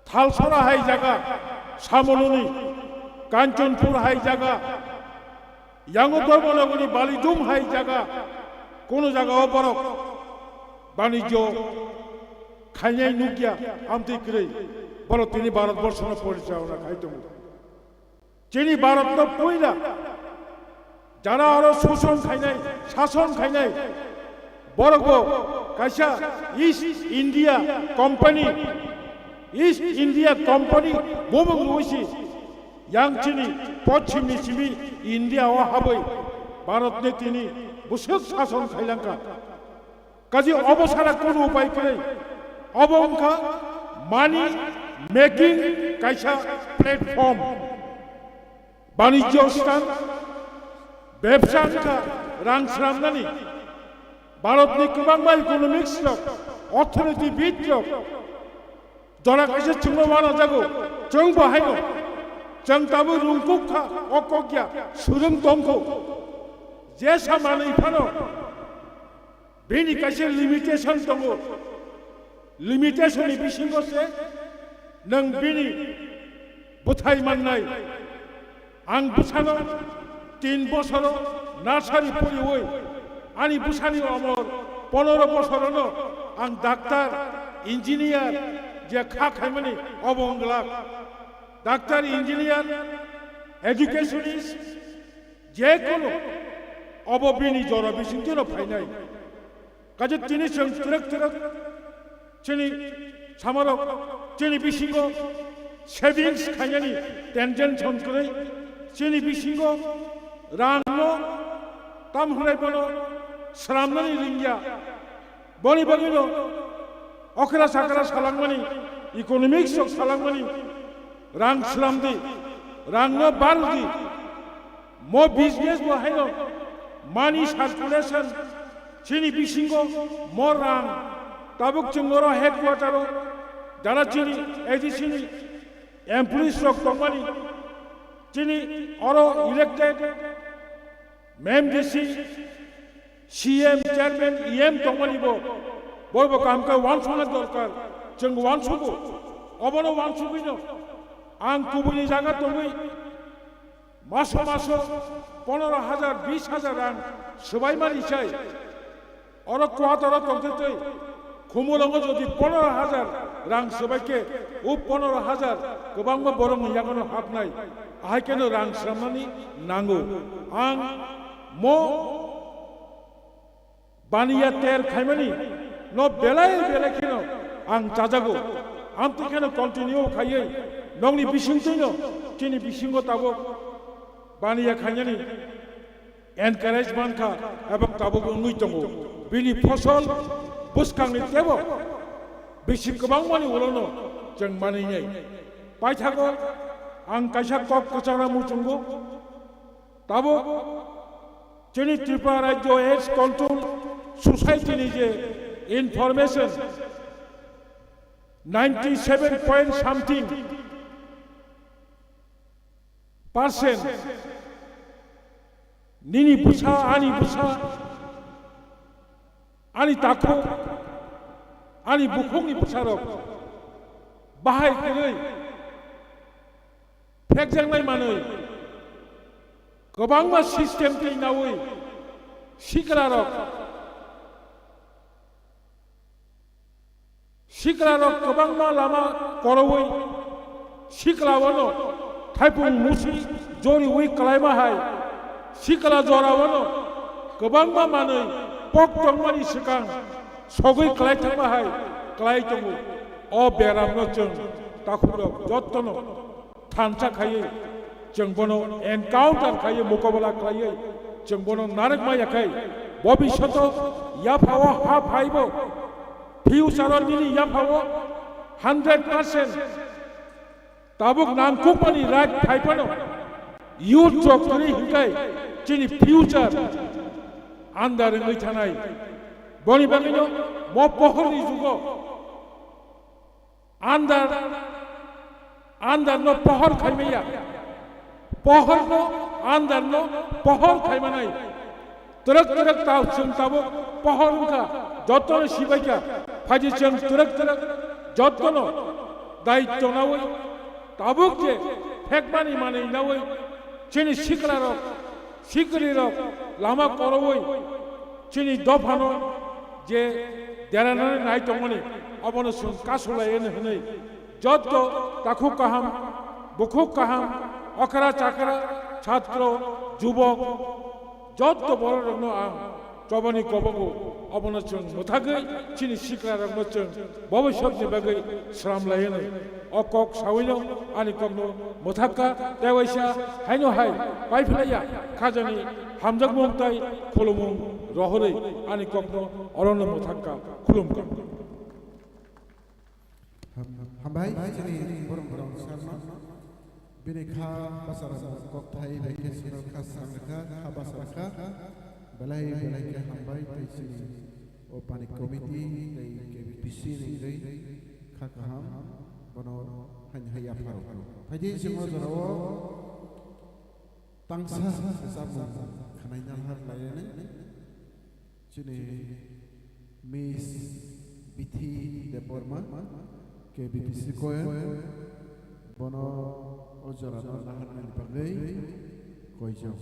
Thalsora hai jaga, Samonuni, Kanchanpur hai jaga, Yango Dharmanagorni Balidum hai jaga, kunu jaga o borok banijyo khainai nukya, amtwi kwrwi borok tini Bharatborshono porichalona khai tongo. Chini Bharat no puila jara aro shoshon khainai, shason khainai, borok bo kaisa East India Company, East India Company bumung rwui si yang chini pochim ni simi India o habwi Bharat ni tini bwswk shason khailangkha. Kaji obo sara kunu upai kwrwi. Obo wngkha money making kaisa platform. Banijyo sthan, bebsa wngkha rang sramnani. Bharatni kwbangma economics rok, orthonoitibid rok, jora kaisa chwngno wanajago, chwng bo haino. Chwng tabuk rungkuk kha, o kok ya, swrwng tongkho. Jesa manwi phano, bini kaisa limitation tongo. Limitation ni bisingo se nwng bini bwthai mannai. Ang bwsano tin bosoro nursery poriwi, ani bwsani omor ponoro bosorono ang doctor, engineer je kha khaimani obo wng glak. Doctor, engineer, educationist, je kono obo bini jora bisingtwino phainai. Kaje tini chwng twrwk twrwk chini samarok chini bisingo savings khainani tension kwrwi, chini bisingo rangno tam hwnai bono sramnani ringya. Boni bagwino okra sakra salangmani, economics rok salangmani, rang sramdi, rangno bardi. Mo business bo haino money circulation chini bisingo mo rang tabuk chwng oro headquarter o jara chini A D C ni employees rok tongmani chini oro elected M D C, C M, chairman, E M tongmani bo, bo bo kaham khe wansukna dorkar, chwng wansugo, obono wansugwino ang kubuni jaga tongwi maso maso ponoro hajar, bis hajar rang swbaimani chai. Oro quarter o tongtwi twi Khumulwngo jodi ponoro hajar rang swbai khe, o ponoro hajar kwbangma borokni yagono hapnai, ahai kheno rang sramnani nango. Ang mo baniya ter khaimani no belai belai kheno ang chajago. Amtwi kheno continue khaiwi nokni bisingtwino chini bisingo tabuk baniya khainani encourage mankha, ebong tabuk wngwi tongo. Bini phosol bwskangni teibo bisi kwbangmani ulono chwng manwinai. Paithago ang kaisa kok kwchangna muchungo. Tabuk chini Tripura Rajyo AIDS Control Society ni je information, ninety seven point something percent nini bwsa, ani bwsa, ani takhuk, ani bukhukni bwsarok bahai kwrwi phekjaknai manwi kwbangma system twi naui siklarok Siklarok kwbangma lama koroui siklawano thaipung musi joriui kwlaima hai sikla joraono kwbangma manwi pok tongmani swkang sogwi kwlai thangma hai kwlai tongo. O beramno chwng takhukrok jottono thansa khaiwi chwng bono encounter khaiwi mokobala khaiwi chwng bono narwkma yakhai bobishoto yaphao ha phaibo future o nini yaphao hundred percent tabuk nangkukmani right phaiphano youth rok kwrwi hinkhai chini future andar wngwi thanai. Boni bagwino mo pohorni jugo Andar, andar no pohor khaimaya. Pohor no, andar no pohor khaimanai. Twrwk twrwk ta chwng tabuk pohor wngkha, jotono sibaikha. Phaidi chwng twrwk twrwk jotono daityo naui tabuk je phekmani manwi naui chini siklarok sikrirok lama koroui chini dophano je deranani nai tongmani abono chwng kasulai hwnwi jotto takhuk kaham, bukhuk kaham, Okra chakra, chhatro, jubok, jotto bororokno ang chobani kobogo, obono chwng mwthagwi chini sikrarokno chwng bobiswkni bagwi sram lai hwnwi. O kok sawino ani kokno mwthakka, tei waisa haino hai paiphlaiya khajani hamjakmung tei khulumung rohorwi ani kokno orono mwthakka, khulumkha. Ham-, hambai chini borong borong sarno. Bini kha bwsarok kokthai bai khe swnam kha, swrang rwkha, kha bwsa rwkha. Belai belai khe hambai tei chini o panic committee tei K B P C ni wngwi kha kaham bono haino hai yapharo. Phaidi chwng o jorao tangsa samung khwnaina lahar lainani. Chini Miss Bithi Debbarma, K B P C Choir, bono o jorano naharnani bagwi koijak.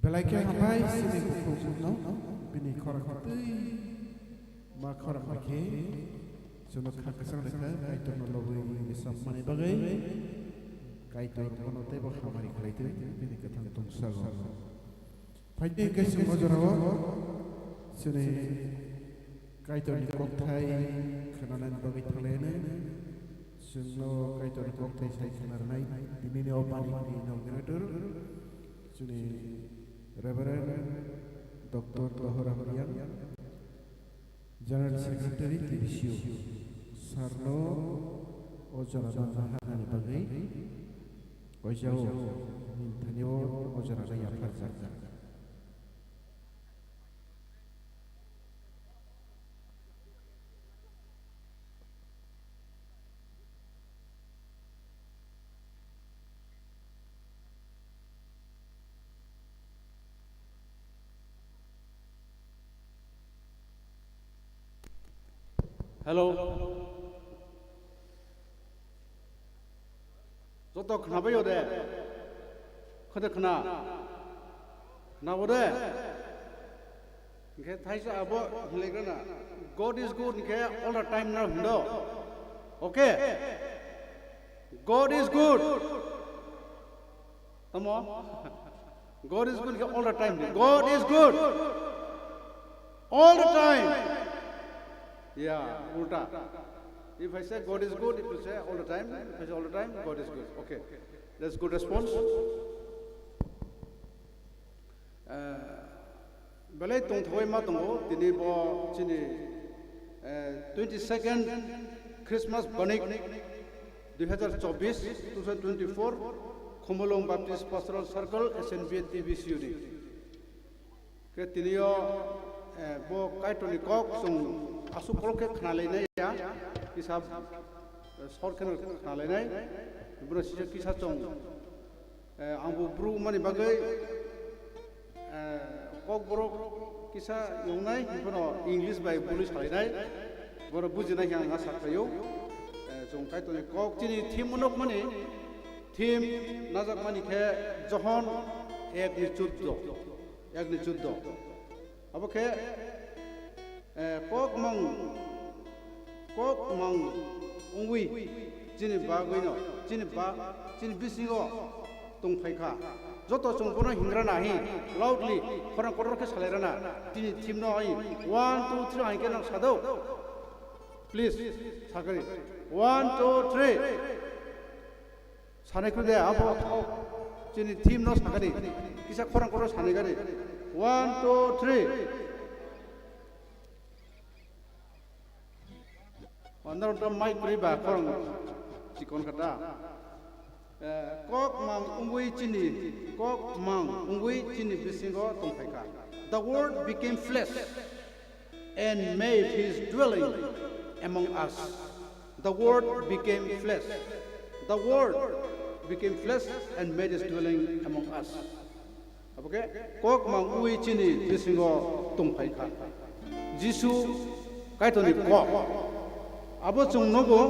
Belai khe hambai chini bukhukno bini khorang twi ma khorang bai khe chwngno kha kwchang rwkha Kaitorno lobwi samani bagwi. Kaitor bono teibo hamari khlai twi bini kwthang tongsago. Phaidi hwnkhe chwng o jorao chini Kaitorni kokthai khwnanani bagwi thanglaino. Chwngno Kaitorni kokthai sai khwnarwnai tinini o bani ni inaugurator chini Reverend Doctor Dohoram Riang, General Secretary T B C U, sarno o jorano naharnani bagwi koijao nini thani o jorano yapharjak. Hello. Joto khnabaio de? Khode khna? Khnabo de? Hwnkhe thaisa abo hinlaigrana, "God is good," hwnkhe all the time no hwndo. Okay? "God is good." Tamo? "God is good," hwnkhe all the time. "God is good. All the time." Yeah, ulta. If I say, "God is good," if you say, "All the time," if I say, "All the time, God is good." Okay. That's good response. Eh, belai tongthogwi ma tongo, tini bo chini, eh, twenty-second Christmas banik dui hazar chobbish, two thousand twenty-four, Khumulwng Baptist Pastoral Circle, S N B A T B C U ni. Khe tini o, eh, bo Kaitorni kok chwng aswk kolok khe khna lainai ya, kisa, eh, short kheno khna lainai, bono sisa kisa chwng Eh, ang bo Bru wngmani bagwi, eh, Kokborok kisa yongnai, bono English bai bului salainai, bono bujinai khe ang asa khlaio. Eh, chwng Kaitorni kok chini theme unokmani, theme najakmani khe Johon ek ni chuddo, ek ni chuddo. Abo khe, eh, kok mang, kok mang wngwi chini bagwino, chini ba, chini bisingo tongphai kha. Joto chwng bono hingrana hi loudly khorang kotor khe salairana. Tini theme no hi one, two, three hai khe nang sado. Please, sakari. One, two, three. Sanai kho de, abo chini theme no sakani. Kisa khorang kotor sanai gari. One, two, three. Andar ta mic pri ba khorang chikon kata. Eh, kok mang wngwi chini, kok mang wngwi chini bisingo tongphai kha. The word became flesh and made his dwelling among us. The Word became flesh. The Word became flesh and made his dwelling among us. Abo khe kok mang ui chini bisingo tongphai kha. Jisu Kaitorni kok. Abo chwng nugo,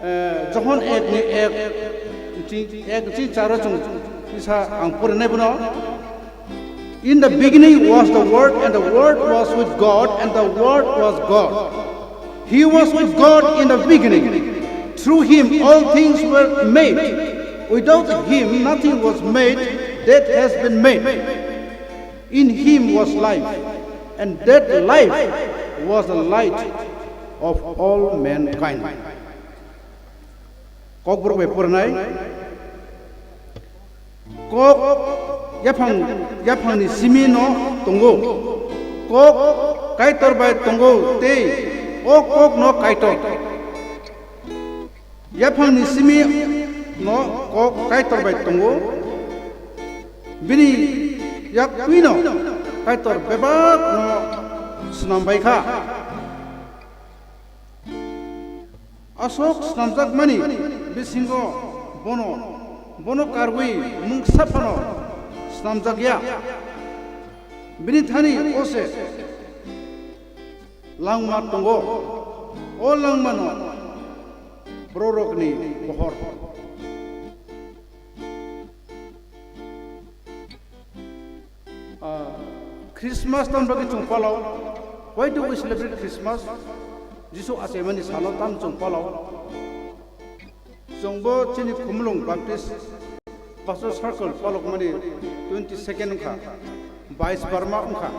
eh, Johon ek ni ek, ching, ek ching charo chwng kisa ang porinai bono. In the beginning was the Word, and the Word was with God, and the Word was God. He was with God in the beginning. Through him all things were made. Without him nothing was made that has been made. In him was life, and that life was the light of all mankind. Kokborok bai porinai. Kok yaphang, yaphangni simi no tongo. Kok Kaitor bai tongo tei o kok no Kaitor. Yaphangni simi no kok Kaitor bai tongo. Bini yak twi no Kaitor bebak no snam bai kha. Aswk snamjakmani bisingo bono, bono karwi mungsa phano snamjakya. Bini thani o se langma tongo, o langmano bororokni pohor. Christmas tam bagwi chwng palao? Why do we celebrate Christmas? Jisu achaimani salo tam chwng palao? Chwngbo chini Khumulwng Baptist Pastor Circle palokmani twenty second wngkha, bais barma wngkha.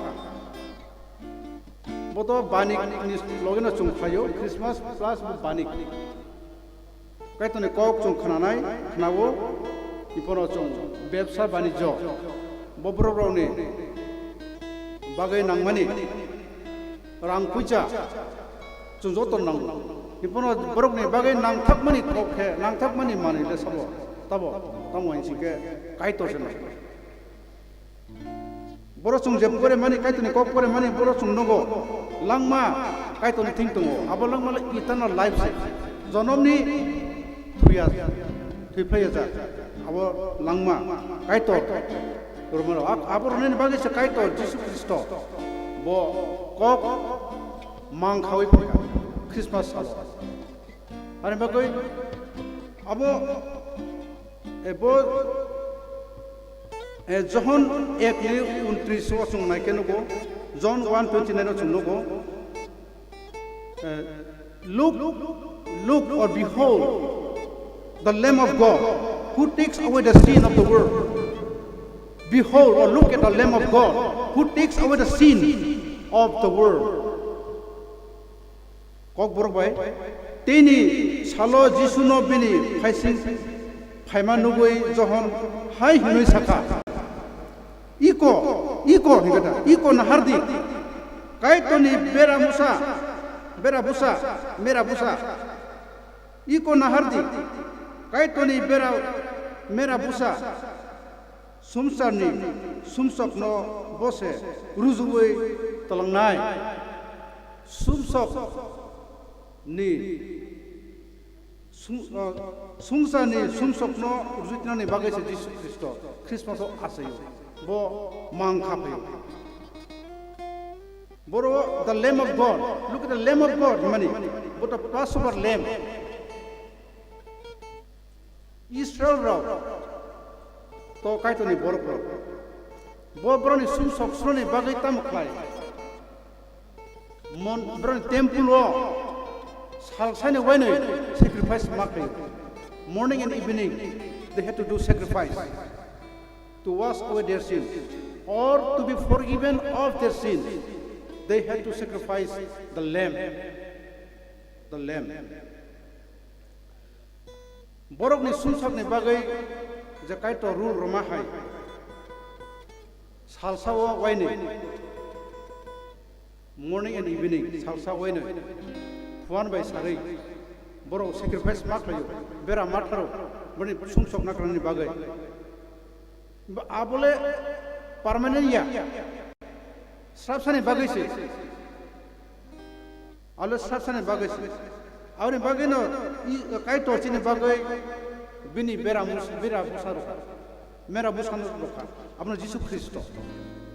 Boto banik ni logeno chwng khlaio, Christmas plus bo banik. Kaitorni kok chwng khnanai, khnao, ipono chwng bebsa banijyo, bo borok rokni bagwi nangmani rang puisa chwng joto nango. Ipono borokni bagwi nangthakmani kok khe, nangthakmani manwi le sabo, tabo, tamo hinsing khe Kaitor se nango. Borok chwng je pore mani, Kaitorni kok pore mani, borok chwng nogo langma Kaitorni thing tongo. Abo langma le eternal life se. Jonomni thuya, thwi phlai ya jak. Abo langma Kaitor. Romano, ab-, abo rwnani bagwi se Kaitor Jisu Khristo bo kok mang khawi phaikha Christmas salo. Ani bagwi abo, e, bo, e, Johon ek ni untris o chwng nai khe nugo, John one twenty nine o chwng nugo, e, "Look, look or behold the Lamb of God who takes away the sin of the world. Behold or look at the Lamb of God who takes away the sin of the world." Kokborok bai, tini salo Jisuno bini phaising phaima nugwi Johon hai hwnwi sakha, "Iko, iko," hwnkhe da, "iko nahardi, Kaitorni bera musa, bera busa, mera busa. Iko nahardi, Kaitorni bera, mera busa." Sumsarni sumsokno bo se rujuwi tlangnai. Sumsokni sum-, o, sumsarni sumsokno rujuwi tnani bagwi se Jisu Khristo Christmas o achaio. Bo mang kha phaio. Boro the Lamb of God. Look at the Lamb of God hwnmani. Bo the Passover Lamb. Israel rok to Kaitorni borok rok. Bo borokni sumsok sroni bagwi tamo khlai? Mon, borokni temple o sal sani wainwi sacrifice ma khlai. Morning and evening they had to do sacrifice to wash away their sin or to be forgiven of their sin. They had to sacrifice the lamb, the lamb. Borokni sumsokni bagwi je Kaitor rule rwma hai, salsa o waini, morning and evening, salsa waini, phuan bai sarwi, borok sacrifice ma khlaio, bera ma tharo, bini sumsok nakrani bagwi. Abole permanent ya. Srapsani bagwi se. Alo srapsani bagwi se. Aboni bagwi no i, Kaitor chini bagwi bini bera mus-, bera busa rokha. Mera busa no rokha. Abono Jisu Khristo.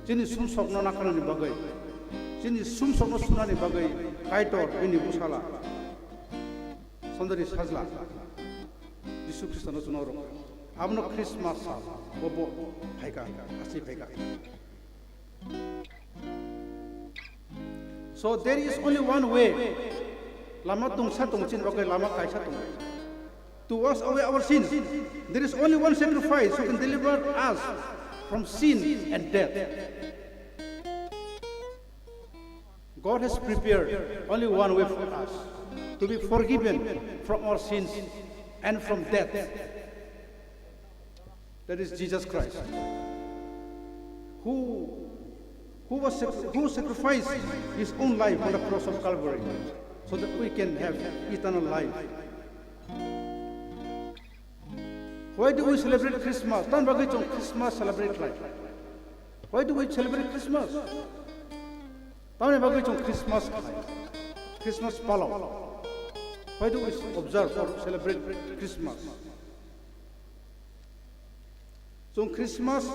Chini sumsok no nakarnani bagwi. Chini sumsok no sunani bagwi Kaitor bini busala. Sondari sajla. Jisu Khristo no chwng rokha. Abono Christmas sal. Bo bo phaika. Asli phaika. So there is only one way. Lama tungsa tong chini bagwi lama kaisa tong. To wash away our sins, there is only one sacrifice who can deliver us from sin and death. God has prepared only one way for us to be forgiven from our sins and from death. That is Jesus Christ, who, who was sac-, who sacrificed his own life on the cross of Calvary so that we can have eternal life. Why do we celebrate Christmas? Tamni bagwi chwng Christmas celebrate khlai? Why do we celebrate Christmas? Tamni bagwi chwng Christmas khlai? Christmas palao. Why do we observe or celebrate Christmas? Chwng Christmas,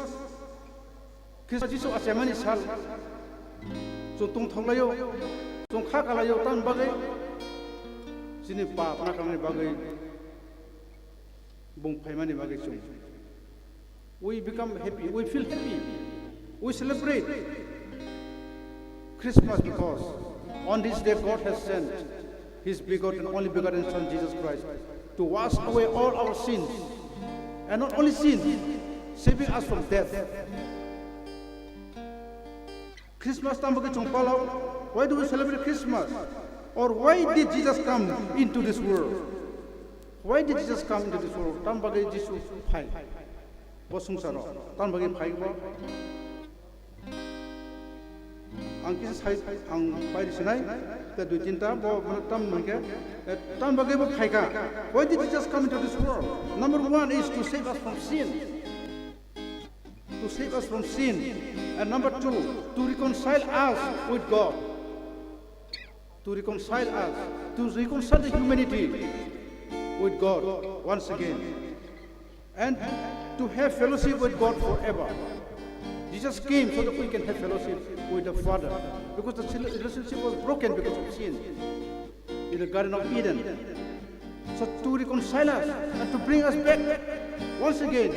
Christmas Jisu achaimani sal. Chwng tongthok laio, chwng kha kalaio, tamni bagwi chini pap nakarnani bagwi bung phaimani bagwi chwng. We become happy, we feel happy, we celebrate. Christmas because on this day God has sent His begotten, only begotten Son Jesus Christ to wash away all our sins. And not only sins, saving us from death. Christmas tamo bagwi chwng palo? Why do we celebrate Christmas? Or why did Jesus come into this world? Why did Jesus come into this world? Tamo bagwi Jisu phai? Bo swngcharo. Tamo bagwi phai bo? Ang kisa sai, ang pairi sinai, ta dui tinta, bo, mane, tam hwnkhe, eh, tam bagwi bo phaikha. Why did Jesus come into this world? Number one is to save us from sin, to save us from sin. And number two, to reconcile us with God, to reconcile us, to reconcile the humanity with God once again, and to have fellowship with God forever. Jesus came so that we can have fellowship with the Father, because the rela-, relationship was broken because of sin in the Garden of Eden. So to reconcile us and to bring us back once again,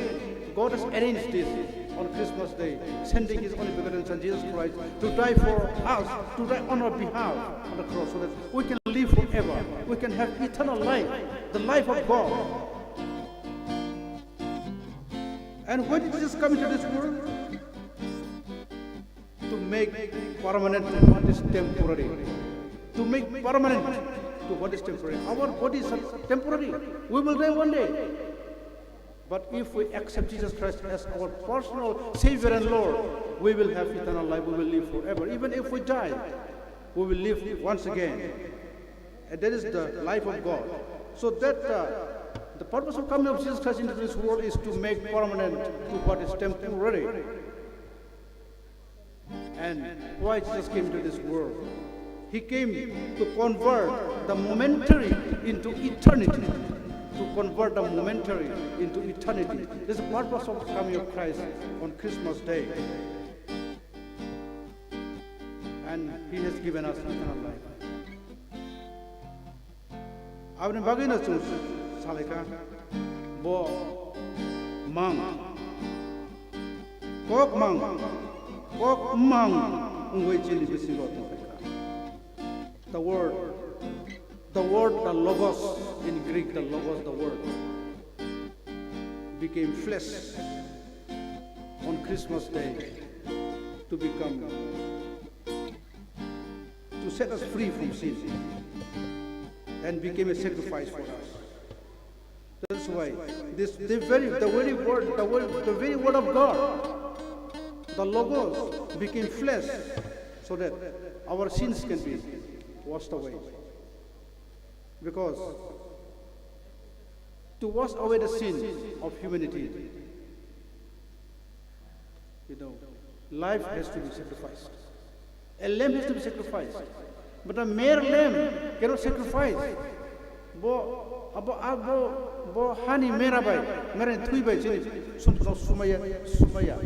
God has arranged this on Christmas Day, sending His only begotten Son, Jesus Christ, to die for us, to die on our behalf on the cross, so that we can live forever. We can have eternal life, the life of God. And why did Jesus come into this world? To make permanent to what is temporary. To make permanent to what is temporary. Our bodies are temporary. We will die one day. But if we accept Jesus Christ as our personal Savior and Lord, we will have eternal life. We will live forever. Even if we die, we will live once again. And that is the life of God. So that, uh, the purpose of coming of Jesus Christ into this world is to make permanent to what is temporary. And why Jesus came to this world? He came to convert the momentary into eternity. To convert the momentary into eternity. This is the purpose of coming of Christ on Christmas Day. And He has given us eternal life. Aboni bagwino chwng salaikha, bo mang, kok mang, kok mang wngwi chini bisingo tongphaikha. The word, the word, the logos in Greek, the logos, the word became flesh on Christmas day to become to set us free from sin and became a sacrifice for us. That's why this, the very, the very word, the word, the very word of God, the Logos, became flesh so that our sins can be washed away. Because to wash away the sin of humanity, you know, life has to be sacrificed. A lamb has to be sacrificed. But a mere lamb cannot sacrifice. Bo, abo, abo, bo hani mera bai, mera ni thwi bai chini sumsok sumaya, sumaya.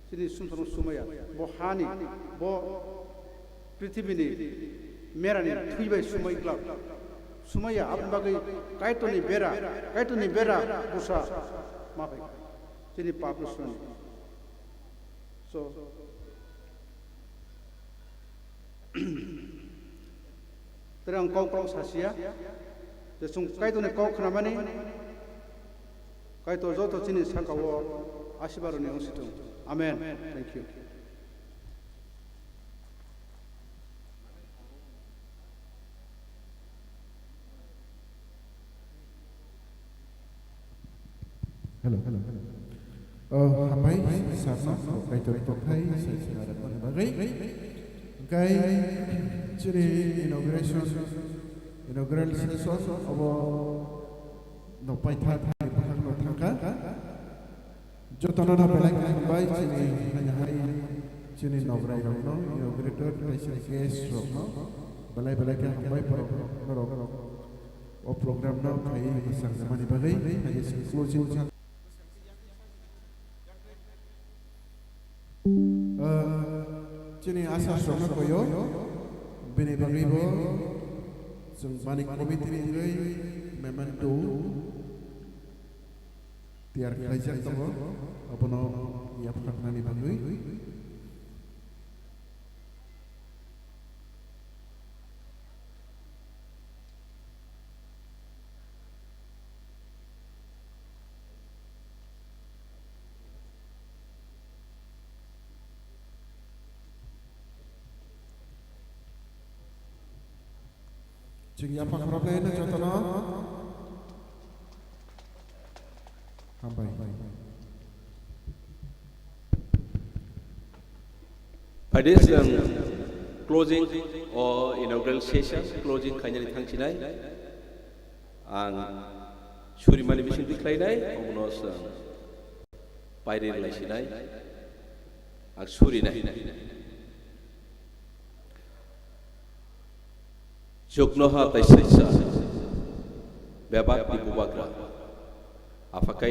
Chini sumsok sumaya. Bo hani, bo prithibini merani thwi bai sumai glak. Sumaya, aboni bagwi Kaitorni bera, Kaitorni bera busa ma phai. Chini pap no swnani. So, tere ang kok kok sasia, je chwng Kaitorni kok khnamani, Kaitor joto chini sakao asibaroni wngsitung. Amen. Thank you. Hello, hello, hello. Oh, hambai, sarno, Kaitor tongthai, sai sina rwmani bagwi. Hwnkhe, chini inauguration, inaugural session, obo no paitha thani bwkhakno thangkha. Jotono no belai khe hambai chini hai hai chini nograi rokno inaugurator tei chini guest rokno belai belai khe hambai borok norok o program no khai mwchang mani bagwi hai chini closing. Ah, chini asa songno koyo bini bagwi bo chwng bani committee ni wngwi memento tiyar khlaijak tongo, abono yapharnani bagwi. Chwng yapha khoroknai no jotono. Hambai. By this, um, closing o inaugural session closing khainani thangsinai ang surimani bising tikhlainai omono swng pairi laisinai ang surinai. Juknoha tei sitsa, bebak ni bubagra, aphakai